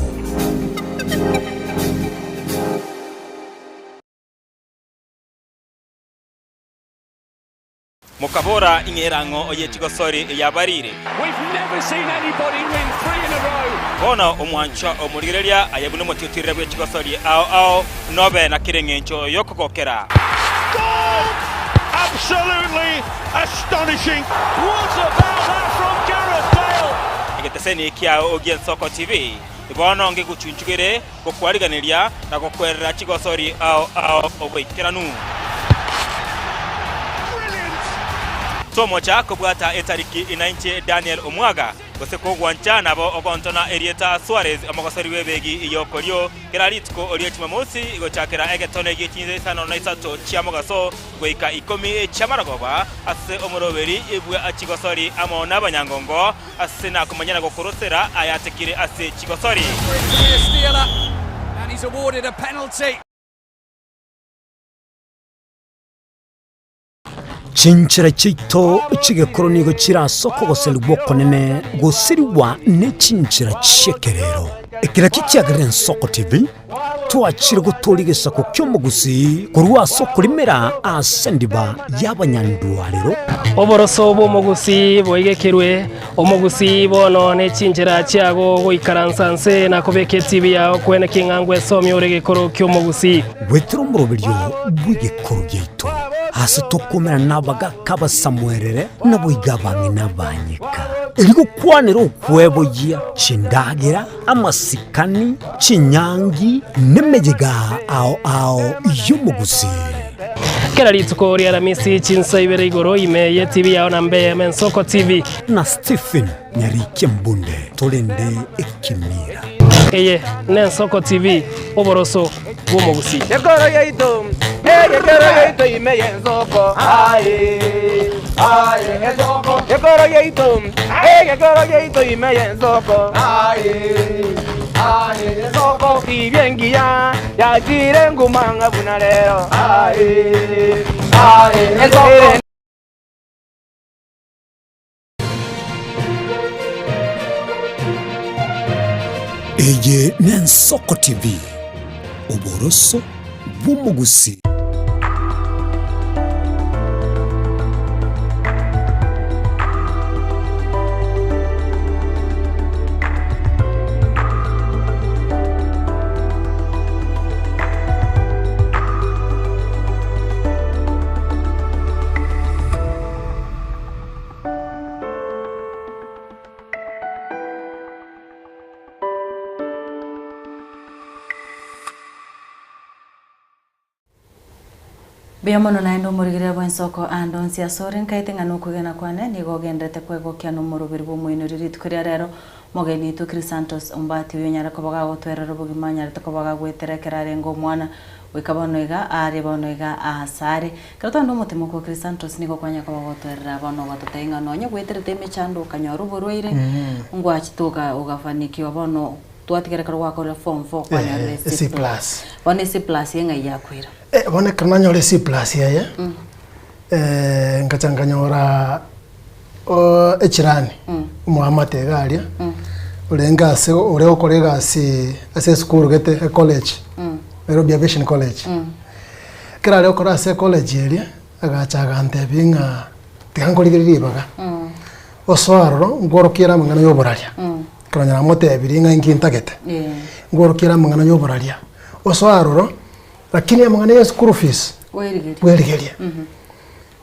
Mokabora, Ing'erang'o ye chigosori yabarire. Bono omwanchwa omorigereria aye buna omotiotirire bwe chigosori ao ao, nobe na kera engencho y'okogokera. Egeteseni kiao gi'Ensoko TV bono ngegochunchugere gokwariganeria na gokwerera chigosori ao ao oboikeranu. Tomocha kobwata etariki inainche Daniel Omwaga, gose kogwancha nabo ogontona erieta Suarez omogosori bw'ebegi y'okorio kera rituko rie Jumamosi gochakera egetone gie chinsa isano na isato chia mogaso goika ikomi chi'amarogoba ase omoroberi bwa chigosori amo nabanyangongo Ase nakomanya na gokorosera ayatekire ase chigosori. Chinchera chiaito chi'egekoro nigo chire ase okogoserigwa okonene gosirigwa ne chinchera chi'ekerero. Ekero ekio kiagerire Ensoko TV. Twachire gotoria egesaku ki'omogusii korwa ase okorimera ase endiba y'abanyandwarero. Oboroso bw'omogusii boigekerwe, omogusii bono ne chinchera chiago goikaransa nse na kobeka etibi yao kwene king'a ngwesomia ore egekoro ki'omogusii. Goetera omoroberio bw'egekoro giaito, ase tokomerana nabagaaka abasamuerere, naboigo abang'ina abanyeka, erio gokwanera okweboyia chindagera, amasikani, chinyangi, nemeyega ao ao y'omogusii. Kera rituko ri'Aramisi chinsa ibere igoro ime y'etibi yao na mbe Ensoko TV. Na Stephen Nyarikia Mbunde torende ekemira. Eye n'Ensoko TV, oboroso bw'omogusii. Gekoro giaito, egekoro giaito ime y'ensoko, aye, aye, ensoko. Gekoro giaito, egekoro giaito ime y'ensoko, aye, aye, ensoko. Tibia engiya yachire nguma ng'a buna rero, aye, aye, ensoko. Eye n'Ensoko TV, oboroso bw'omogusii. Mbuya mono naende omorigereria bw'ensoko ande onsi asore, nkaete ng'a nokwegena kwane nigo ogenderete kwegokia nomoroberi bw'omoinori rituko ria rero. Mogeni oito Chrysanthus Ombati oyio onyare koba gagotwerera obogima anyarete koba gagwetera ekero arenge omwana Goika bono iga aaria bono iga aase are. Ekero twagenda omotemo kwa Chrysanthus nigo kwanya koba gotwerera bono ogototebia ng'a nonye gweterete emechando okanyora oborwaire, ngwachete oga ogafanikiwa bono twatigara ekero gwakorire form four kwanyorire Eh, C C plus. plus. Bono e C plus eye ng'ai yakoira? Eh, bono ekero nanyora e C plus eye, ngacha nkanyora oo echirani, omoamate iga aria, orenge ase ore gokora egasi ase esukuru gete ecollege, Nairobi Aviation College. Ekero are gokora ase ecollege eria, agacha agantebia ng'a tiga nkorigererie ribaga, osoe aroro nkworokie ere amang'ana ya oboraria, ekero onye namotebirie ng'a inki ntagete, nkworokie ere amang'ana ya oboraria, osoe aroro, lakini amang'ana ya eschool fees, bwerigerie.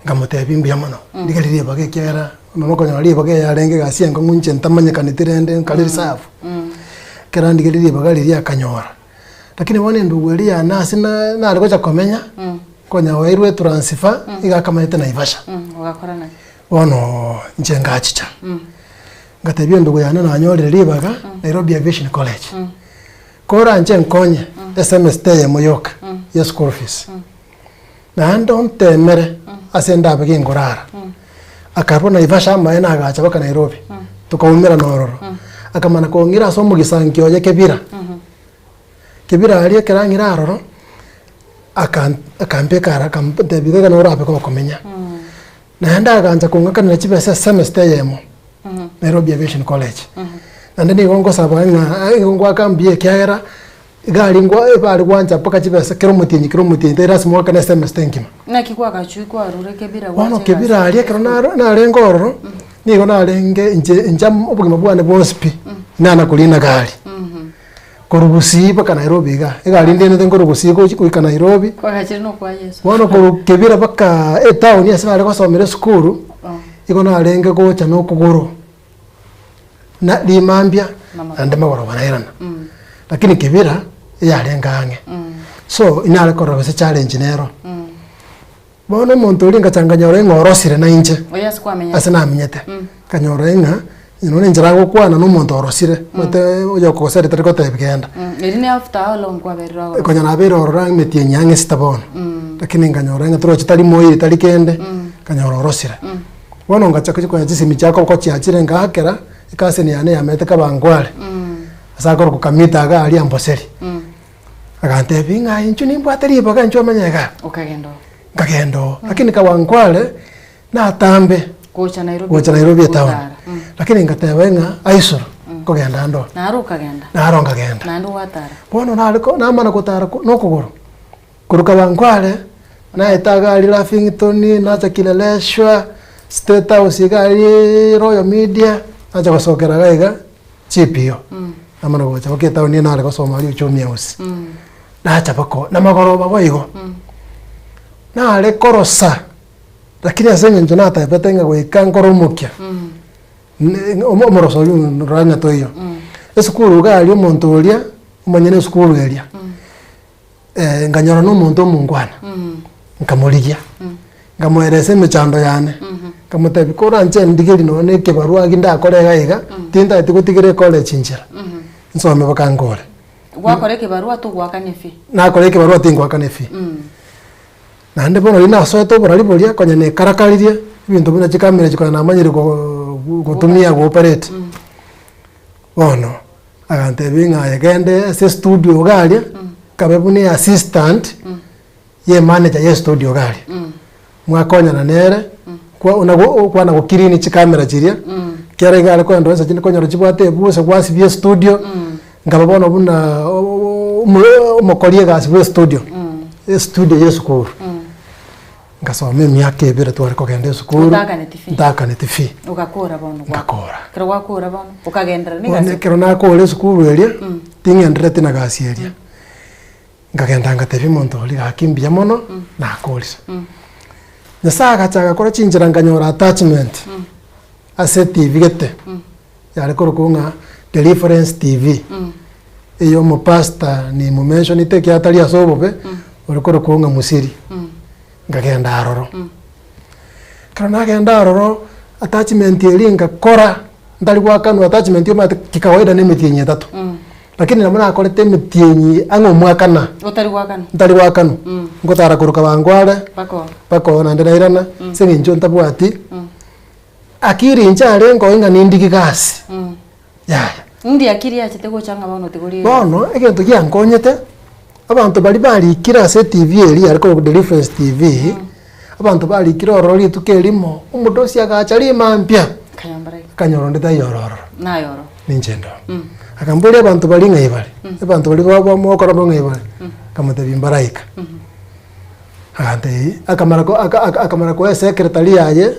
Nkamotebia, Mbuya mono, ndigerie ribaga ekiagera nonya okonyora ribaga eye yarenge egasi enkong'u inche ntamanyekaneti rende nkare reserve. Ekero andigerie ribaga riria akanyora. Lakini bono endugu eria yane ase na nare gocha komenya, konya oeirwe etransfer, iga akamanyete Naivasha. Ogakora naki? Bono inche ngachicha, ngatebia endugu yane nanyorire ribaga Nairobi Aviation College, koranche nkonye esemester eyemo yoka ya school fees. Naende onteemere ase ndabe ginkorara. Akarua Naivasha amaene agacha mpaka Nairobi, tokaumerana ororo. Akamana kong'ira ase omogisankio oye Kebira. Kebira aria ekero ang'ira aroro, akan akambeka ara akantebia iga nabo orabe gokomenya. Naende agancha kong'akanera chibesa esemester eyemo, Nairobi Aviation College. Naende nigo ngosaba ng'a nigo ngoaka mbuya ekiagera, Egari ngwa ebare gwancha mpaka chibesa kera omotienyi kera omotienyi tari lasima oakane esemester engima. Naki kwagachwe kwarure kebira Bono gwacha kebira egasi aria ekero naro narenge ororo, nigo narenge inche inche amo obogima bwane bwonsi pi, nana korina gari. Korwa Gusii mpaka Nairobi igaa, egari ndenete nkorwa Gusii gochi goika Nairobi, Kwagachire na okwa Yeso. bono korwa kebira mpaka etown ase nare gosomera esukuru, igo narenge gocha na okogoro. na rimambia naende magoroba nairana lakini kibira eyarenge ang'e so inare korora gose challenge nero bono omonto oria ngacha nkanyora ng'a orosire na inche Oyo ase kwamenyete. ase namenyete nkanyora ng'a nonya enchera agokwana na omonto orosire omanyete oyokogoseria tari gotebi genda Eri ne after how long kwaberire agoro? konya nabeire ororo ang'e emetienyi ang'e sita bono lakini nkanyora ng'a torochi tari moiri tari kende nkanyora orosire. Bono ngachaka konya chisemi chiakwa gochiachire ngaakera ecousin yane yamete Kabangware ase akorokwa Kamita iga aria Amboseli. Agantebia ng'a inchuo nimbwate ribaga inchuo omanye igaa. Okagenda oo. Nkagenda oo, lakini Kawangware natambe Gocha Nairobi gocha Nairobi etown. gotara. Lakini ngateba ng'a aisoro. Nkogenda ande oo. Naro okagenda. Naro nkagenda. Naende gwatara. Bono nare ko namana gotara ko nokogoro, korwa Kawangware, naeta iga aria Lavington, nacha Kileleshwa, State House iga aria Royal Media, nacha gosokera iga iga GPO. Namana gocha boka etown eye nare gosoma aria Uchumi House. Nacha boko, namagoroba boigo, nare korosa, lakini ase eng'encho natebete ng'a goika nkore omokia. Omoroso oyio noranya toiyo. Esukuru iga aria omonto oria, omonyene esukuru eria, nkanyora na omonto omongwana, nkamorigia, nkamoeresa emechando yane, nkamotebia koranche ndigerie nonye na ekebarua aki ndakore iga iga, tintageti gotigera ecollege nchera, nsome mpaka nkore. Gwakora ekebarua togoakana efee. Nakora ekebarua tingoakana efee. Naende bono riria nasoete oborari boria, konya nekarakaririe, ebinto buna chikamera echi konya namanyire gotumia go operate. Bono, agantebia ng'a aye gende ase estudio iga aria, kabe buna eassistant ya emanager ya estudio iga aria. Mwakonyana nere, kwa nago kwana go clean chikamera chiria, ekero iga are kogenda gose chinde konyora chibwate ebusa gwasibia estudio. Nkaba bono buna omokori egasi bwa estudio, estudio ya esukuru. Ngasoma emiaka ebere tware kogenda esukuru, Otakaneti fee? ntakaneti fee. Ogakora bono gwa- Ngakora. Ekero gwakora bono, okagenderera na Bono egasi? ekero nakora esukuru eria, ting'enderereti na gasi eria. Nkagenda ngatebia omonto oria gaki mbuya mono, nakorire. Nyasaye agacha agakora chinchera nkanyora attachment, ase etibi gete. Yare korokwa ng'a Deliverance TV, eye omopastor nimumentionete ekiagera atari ase obobe, ore korokwa ng'a Musiri. Nkagenda aroro. Ekero nagenda aroro, attachment eria ngakora, ntari goakanwa attachment omanyete kikawaida na emetienyi etato. Lakini nabo nakorete emetienyi ang'e omwaka na, Otari goakanwa? ntari goakanwa, ngotara korwa Kawangware, Mpaka oo. mpaka oo naende nairana, ase eng'encho ntabwati. Akiri inche arenge oo ng'a nindigi gasi, yaya. Indi akiri achete gocha ng'a bono tigori egasi. Bono egento giankonyete, abanto baria barikire ase etv eria yare korokwa Deliverance TV, abanto barikire ororo rituko erimo, omodosi agacha rimambia, Akanyora iga. akanyora onde taiyo ore ororo, Naye oro. ninche inde oo. Akamboria abanto baria ng'ai bare, abanto baria ba- ba mogokora bo ng'ai bare, nkamotebia mbaraika. Agantebia, akamara ko aka aka akamara koa esecretary yaye,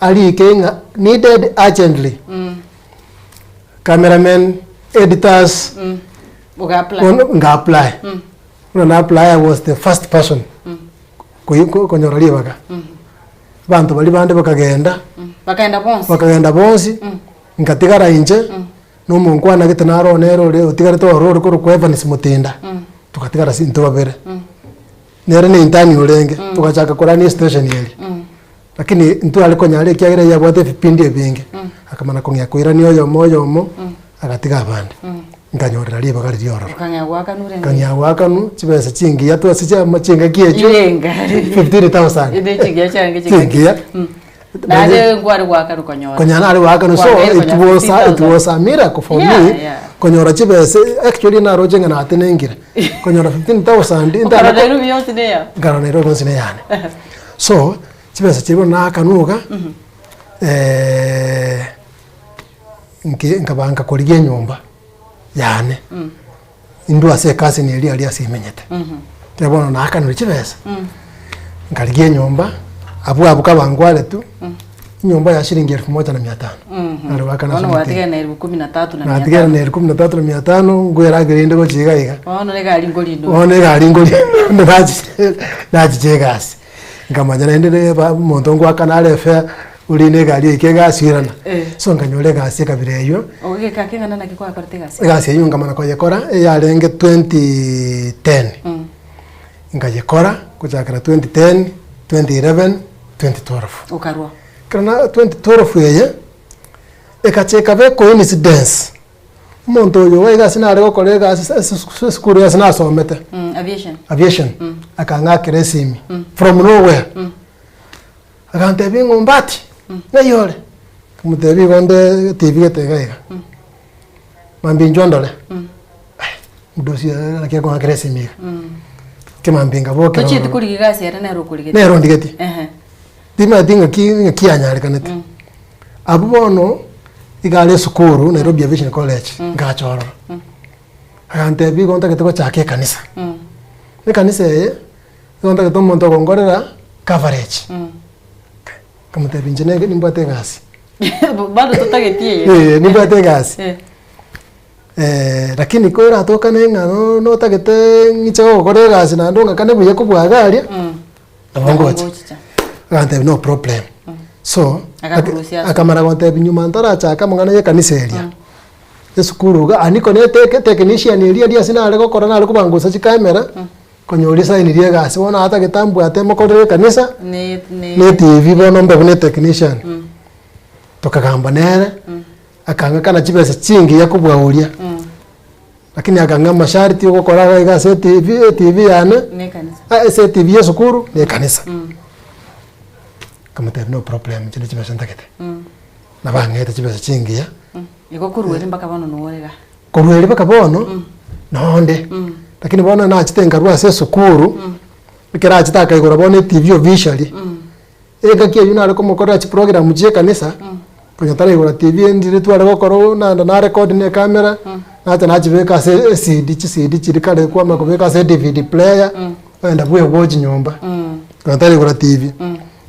arike ng'a needed urgently, cameramen, editors, Oga apply. bono nga apply. Buna na apply I was the first person koi ko konyora ribaga. Abanto baria bande bakagenda, Bakaenda bonsi. bakagenda bonsi, nkatigara inche, na omonkwana gete naro nere ore otigarete ororo ore korokwa Evans Mutinda, togatigara ase intwe babere. Nere ne intern orenge, togachaka korania estation eria. Lakini ntware konyara ekiagera yabwate ebipindi ebinge, akamana kong'ea koirania oyomo oyomo, agatiga abande. Nkanyorera ribaga riria ororo. Okang'ea goakanwa orenge? Nkang'ea goakanwa, chibesa chingiya twase chiama chingaki echio, Irenga. 15,000. Inde chingiya chiarenge chingaki. Chingiya. Naende nkware goakanwa konyora. Konyora nare goakanwa so Kwagaire it konya was a, it 15,000. was a miracle for Yeah, me yeah. konyora chibesa actually naroche ng'a natenengire konyora 15,000 Okarora Nairobi yonsi neya. nkarora Nairobi yonsi neyane so chibesa chiria bono naakanwa iga nki nkabanga korigia enyomba yane Intwe ase ecousin eria aria ase imenyete. Ekero bono naakanire chibesa, nkarigia enyomba, abwo abwo kabangware tu, enyomba ya shilingi elfu moja na mia tano. Nare goakana Bono ase omotienyi. gwatigara na elfu kumi na tatu na mia Natigara tano. na elfu kumi na tatu na mia tano, nkoeragera inde gochia iga iga. Bono egari nkorinde ore. Bono egari nkorinde nachiche nachiche egasi. Nkamanya naende neba omonto ngoakana are efare, orinde egari oike egasi oirana. Eh. So nkanyora egasi ekabira eywo. Ogeka keng'ana naki kwakorete egasi? Egasi eywo nkamana koyekora, eyarenge 2010. Nkayekora gochakera 2010, 2011, 2012. Okarwa. Ekero na 2012 eye, egacha ekaba ecoincidence, omonto oyo iga ase nare gokora egasi ase ase esukuru ase nasomete, Aviation. aviation, akang'akera esimi from nowhere. Agantebia ng'a Ombati, ng'ai ore? Nkamotebia igo nde TV gete iga iga. Mambia inchuo ndore. Ai, omonto oyo naki akong'akera esimi iga. Ekemambia nkaboka Tochieti korigia egasi ere nere okorigetie? Nere ondigetie. Ehe. Timanyeti ng'aki ng'aki yanyarekanete. Abwo bono, Iga are esukuru Nairobi Aviation College, ngacha ororo. Agantebia igo ntagete gochaka ekanisa. Ekanisa eye, igo ntagete omonto ogonkorera coverage. Nkamotebia inche nege nimbwate egasi. Bado totageti eye. Eh, nimbwate egasi. Eh. Lakini koratokane ng'a no- notagete ng'iche gogokora egasi naende ong'akane buya kobua iga aria, nabo ngocha. Ngochicha. Agantebia no problem. So, Akakurusia ase. akamana gontebia nyuma ntarachaka amang'ana ya ekanisa eria, esukuru iga aria niko na eteke technician eria eria ase nare gokora nare kobangusa chikamera, konyora esign ria egasi bono atagete ambwate mokorere ekanisa, Ne ne na etv bono mbe buna etechnician. Tokagamba nere, akang'akana chibesa chingiya kobua oria, lakini akang'a amasharti ogokora iga iga ase etv etv yane, Ne ekanisa. ase etv ya esukuru na ekanisa. Nkamotebia no problem inche ne chibesa ntagete. Nabo ang'ete chibesa chingiya. Igo korwa erio mpaka bono noo ore igaa. Korwa erio mpaka bono, nonde, lakini bono nachete nkarwa ase esukuru, ekero achete akaigora bono etv officially, Engaki eyio nare komokorera chiprogram chia ekanisa, konya taraigora TV ndire tware gokora oo naenda na record na ecamera, nacha nachibeka ase ecd chicd chiria kare kwamanya kobeka ase edvd player, ogenda bwegochi nyomba, konya taraigora TV.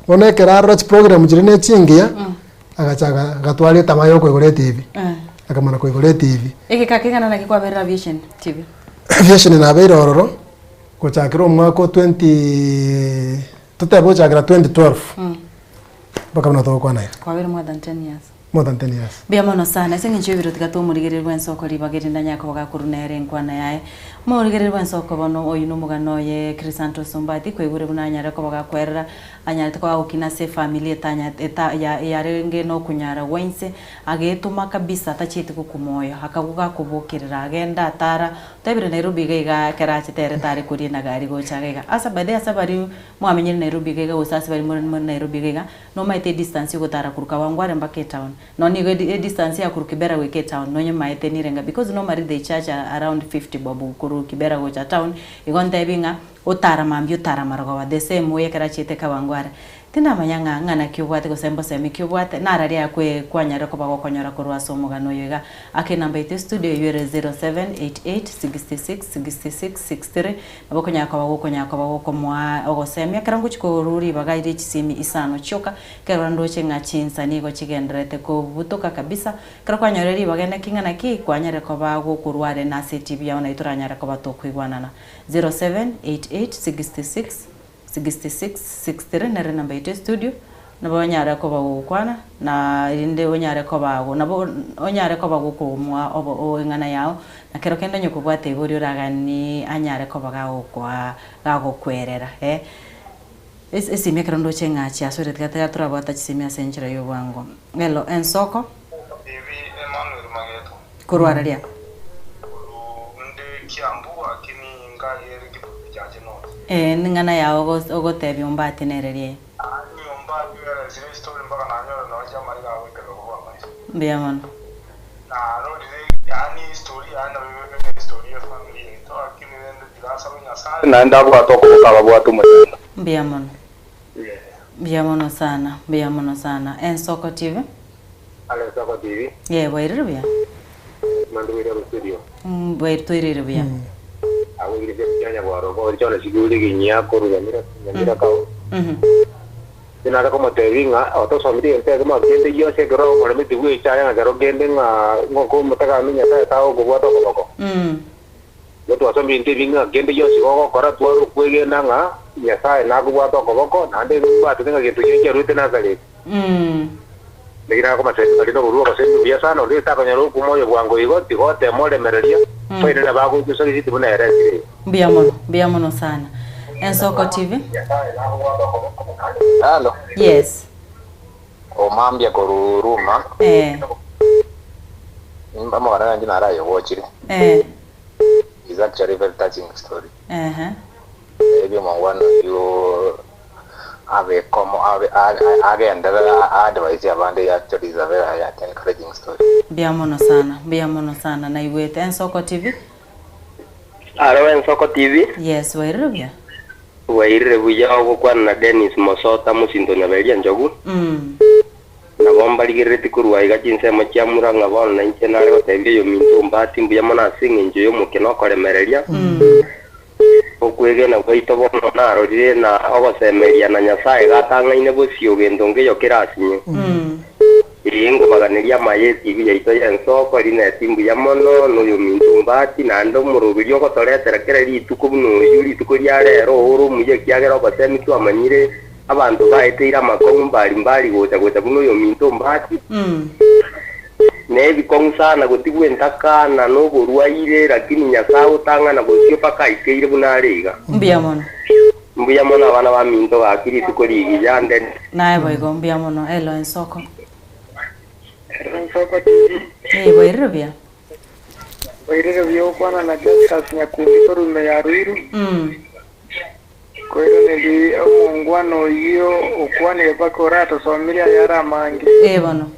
Bono ekero arora chiprogram chiria ne chingiya, agacha agatwara etamaa ya okoigora etv, akamana koigora etv. Egeka kegana naki kwaberire Aviation TV? Aviation nabeire ororo, gochakera omwaka o twenty. Totebe gochakera 2012 mpaka buna togokwana iga. Kwabeire more than 10 years. More than 10 years. Mbuya mono sana ase eng'encho y'ebiro tiga tomorigererie bw'ensoko ribaga erinde anyare koba gakorwa nere enkwana yaye. Omorigereria bw'ensoko bono oyio nomogano oye Crisantus Ombati kwaigure buna anyare koba gakwerera anyarete koba gokina ase efamiri etanya eta ya yarenge nokonyara gwa inse agetoma kabisa tachieti gokwa moyo akagwa gakobokerera agenda atara Tebire Nairobi iga iga ekero achete ere tare koria enagari gocha iga iga. Ase by the way ase baria mwamenyire Nairobi iga iga gose ase baria more more Nairobi iga iga, nomaete edistance yogotara korwa Kawangware mpaka etown. Nonye nigo edi edistance ya korwa Kibera goika etown nonyemaete nirenga because normally they charge around 50 bob korwa Kibera gocha town, igo ntebi ng'a otara mambia otara marogoba the same way ekero achiete Kawangware. Tindamanya ng'a ng'ana ki obwate gose mbosemi ki obwate, nararia akwe kwanyare koba gokonyora korwa ase omogano oyo iga. Aka enamba yaito estudio eywo ere 0788666663 nabo okonyara koba gokonyara koba gokomoa ogosemia ekero ngochia korwa ribaga rie chisimi isano chioka, ekero ndoche ng'a chinsa nigo chigendererete kobutoka kabisa, ekero kwanyorire ribaga ene ki ng'ana ki, kwanyare koba gokorwa are nase etibi yao naye toranyare koba tokoigwanana. 078866. 66 63 nere enamba yaito estudio, nabo onyare koba gogokwana, na erinde onyare koba ago nabo onyare koba gokomoa obo o eng'ana yao, na kero kende onye kobwate ebori oragani anyare koba gagokoa gagokwerera eh. Ase esimi ekero ndoche ng'a chiasore tiga tiga torabwata chisemi ase enchera ya obwango. Hello, ensoko. Ebi Emmanuel Mageto. Korwa araria. Korwa inde Kiambu lakini ngayere Kitutu Chache North. Ee, ning'ana yao ogotebia ombati nere riaye. Yaani ombati oeresire estory mpaka nanyora nonye amaiga agoikera korwa amaiso. Mbuya mono. Narorire yaani estory yaye nabo ebe buna estory ye family yaito lakini rende tiga asabe Nyasaye naende abwate okoboko ababwate omochando. Mbuya mono. Mbuya mono sana, mbuya mono sana. Ensoko TV. Alo Ensoko TV. Yee, bwairire buya? Mambia bwairire amo studio. Mm, bwair twairire buya. Abwo egire sia chianya bwaro bo chona chigure ginyia koru nyamira nyamira kao. Mhm. Inare komotebi ng'a otosomire egento ekemo kende gionsi ekero omoremeti bw'echaye ng'a kero kende ng'a ng'oko omotagami Nyasaye tagokobwata okoboko. Igo twasomire ebinto ebi ng'a kende gionsi gogokora tware okwegena ng'a Nyasaye nakobwate okoboko, naende mbwatete ng'a gento keria kiaruete Nazareti. Naki nakomasemi baria noborua obosemia buya sana, onde takonyara okuma oyo bwango igo, tiga otema oremereria, toirane bagocha osogisi buna ere esire. Mbuya mono, mbuya mono sana. Ensoko TV. Halo. Yes. Omambia korwa Ruma. Eh. Amagana yanche naro aye ogochire. Eh. Is actually very touching story. Ehe. Ebio omongwana oyio abe komo abe agenderere a advise abande actually is a very encouraging story. Mbuya mono sana, mbuya mono sana naigwete. Ensoko TV. Aro Ensoko TV. Yes, bwairire buya? Bwairire buya ogokwana na Dennis Mosota mosinto Nyaberia Nchogu. Nabo mbarigereretie korwa aiga chinsemo chia Murang'a bono na inche nare gotebia oyominto Ombati mbuya mono ase engencho y'omokia na okoremereria. Okwegena gwaito bono narorire na ogosemeria na Nyasae gatang'aine bosio gento nkeiyo kerasinye. Ee, nkobaganeria amaya etibi yaito y'ensoko, Rineti mbuya mono, na oyominto Ombati, naende omoroberio ogotoretera kera rituko buna oyio rituko ria rero ore omuya ekiagera obosemi twamanyire Abanto baeteire amakong'u mbari mbari gocha gocha buna oyominto ombati, na ebikong'u sana gotigwa entakana na oborwaire, lakini Nyasae otang'ana bosio mpaka aikeire buna are iga. Mbuya mono. Mbuya mono abana baminto gaki rituko rigiya nde. Naye boigo mbuya mono Elo ensoko. Elo ensoko TV. Ee boirire buya. Boirire buya okwana na Justus Nyakundi korwa ime ya Ruiru. Koiraneria omongwana oyio okwanire mpaka oratosomerie ayare amange. Ee bono.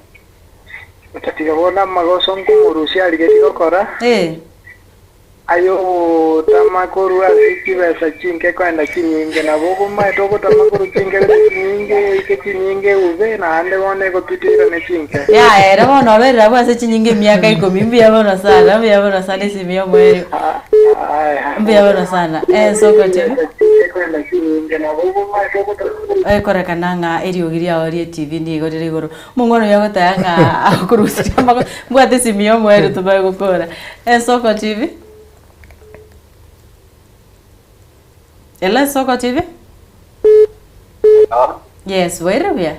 Otatiga bono amagoso nkomorusia arigetie gokora, Ee. ay'ogotama korwa ase chibesa chinke koenda chinyinge. Nabo obomaete ogotama korwa chinke gose chinyinge oike chinyinge ube, naende bono egopita oirane chinke. Yaya ere bono oberire abwo ase chinyinge emiaka ikomi mbuya bono sana mbuya bono sana esimi y'omoerio. Mbuya bono sana ensoko TV. Ekorekana ng'a eriogi riao rie TV nigo rire igoro. Omongwana oyo agoteba ng'a agokoruseria amagoro, mbwate esimi ya omoerio tobae gokora. Ensoko TV. Hello Ensoko TV. Yes, bwairire buya?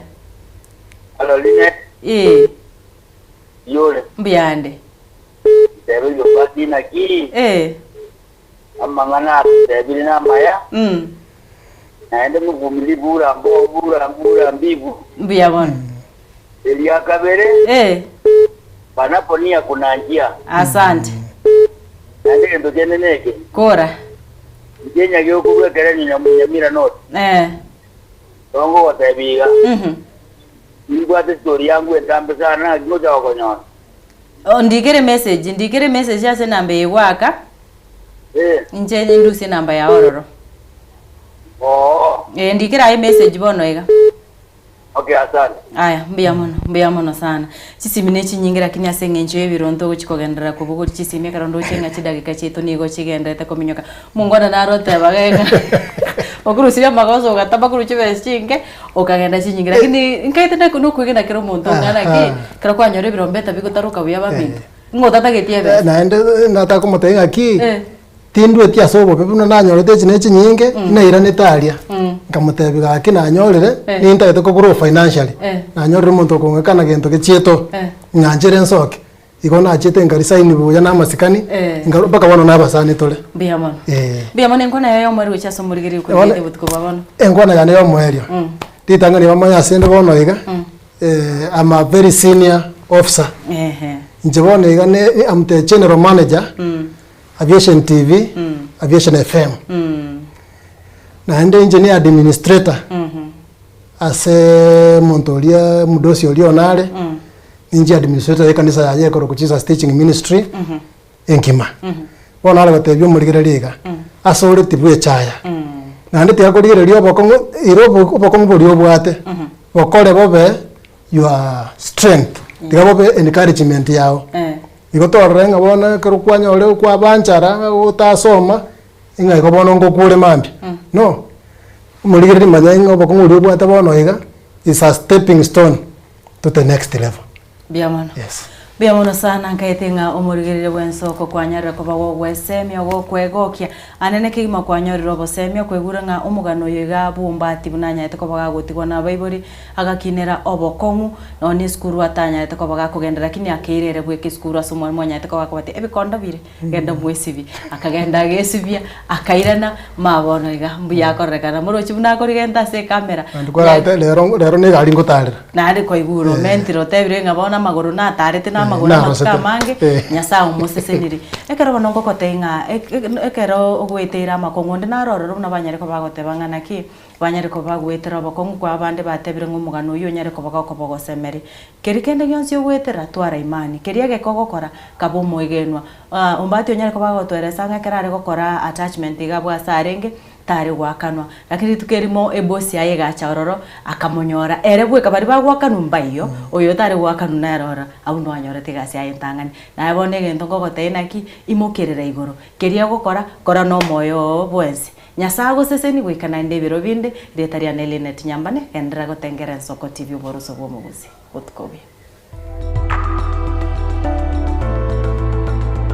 Hello, Linet. Ee. Yore. Mbuyande. Nteberie ombati naki? Ee. Amang'ana atotebire namaya, Mm. naende muvumilivu ura mbo ura mbivu. Mbuya bono. Eria kabere, Ee. panapo nia kuna njia. Asante. Naende egento kiane neke, Kora. inche nyage okorua ekerenyo Nyamira North. Ee. Bono ngogotebia iga, Mhm. nimbwate story yangu entambe sana, naki ngocha gokonyora. Oh, ndikere message, ndikere message ase enamba eye gwaka. Eh. Inche nindusie enamba yao ororo. Oo. Eh, ndikere aye message bono iga. Okay, asante. Aya, mbuya mono, mbuya mono sana. Chisimi ne chinyinge lakini ase eng'encho y'ebironto ogochi kogenderera kobogoria chisimi ekero ndoche ng'a chidakika chiaito nigo chigendererete kominyoka. Mongwana naro oteba ng'a okorusirie amagoso ogatama korwa chibesa chinke, okagenda chinyinge lakini nkaete na nokwegena kera omonto ng'a naki, ekero kwanyora ebirombeta bigotaroka buya baminto, ng'a otatageti ebesa. Naende nataka komotebia ng'aki, Eh. tindweti ase obobe buna nanyorete echi na echinyinge, nairanete aria, nkamotebia gaki nanyorire, Eh. nintagete ko grow financially, Eh. nanyorire omonto okong'akana gento gechieto, Eh. ng'anchere nsoke. Igo nachete nkarisaini buya na amasikani, Eh. nkarwa mpaka bono nabasani tore. Mbuya mono. Eh. Mbuya mono enkwana yaye yomoerio gochia ase omorigereria Bono- okorigereria obotuko bwa bono. Enkwana yane yomoerio, ritang'ani bamanye ase inde bono iga, eh, I'm a very senior officer. Ehe. Inche bono iga ne I'm the general manager, Aviation TV, Aviation FM. Naende inche ni administrator, ase omonto oria omodosi oria one are, Ninche administrator y'ekanisa yaye ekorokwa Jesus Teaching Ministry enkima. Bono nare gotebia omorigereria iga, ase ore tibwechaya. Naende tiga korigereria obokong'u ira obo obokong'u boria obwate, bokore bobe your strength, tiga bobe encouragement yago. Igo torore ng'a bono ekero kwanyore kwabanchara otasoma, ng'a igo bono ngokure mambia, no. Omorigereria manya ng'a obokong'u boria obwate bono iga, is a stepping stone to the next level. Mbuya mono. Yes. Mbuya mono sana nkaete ng'a omorigereria bw'ensoko kwanyarire koba gogwesemia gokwegokia anene kegima kwanyorire obosemia okoigure ng'a omogano oyo iga bwombati buna anyarete koba gagotigwa nabaibori agakinera obokong'u nonya esukuru atanyarete koba gakogenda lakini akeira ere bweka esukuru ase omwalimu anyarete koba gakobatia ebikondo bire Genda mwesibie. Akagenda agesibia, akairana, ma bono iga mbuya akorerekana. Morochi buna akorigenta ase ecamera. Naende kwarate rero rero na egari ngotarera. Naende kwaigure omentire otebire ng'a bono amagoro natarete na amagoro amatuko Narosete. amange, Eh. Nyasaye omoseseniri. Ekero bono ngogotebia ng'a ek- ek- ekero ogoeteire amakong'u onde naro ororo buna banyare koba bagoteba ng'a naki, banyare koba bagoetera obokong'u kwa abande batebire ng'a omogano oyio onyare koba gokoba ogosemeria. Keria kende gionsi ogoetera, twara imani. Keria egeka ogokora, kaba omoegenwa. Ombati onyare koba agotoeresa ng'a ekero are gokora attachment iga abwo ase arenge, tare goakanwa. Lakini rituko erimo ebosi yaye egacha ororo, akamonyora ere bweka baria bagoakanwa mbaiyo, oyo otare goakanwa nere ororo, abwo nwanyorete egasi yaye entang'ani. Naye bono egento nkogotebia naki, imokerera igoro, keria ogokora, kora na omoyo oo bwensi. Nyasae agosesenie goika naende ebiro binde, rieta riane Linet Nyambane, genderera gotengera Ensoko TV oboroso bwa omogusii. Botuko obuya.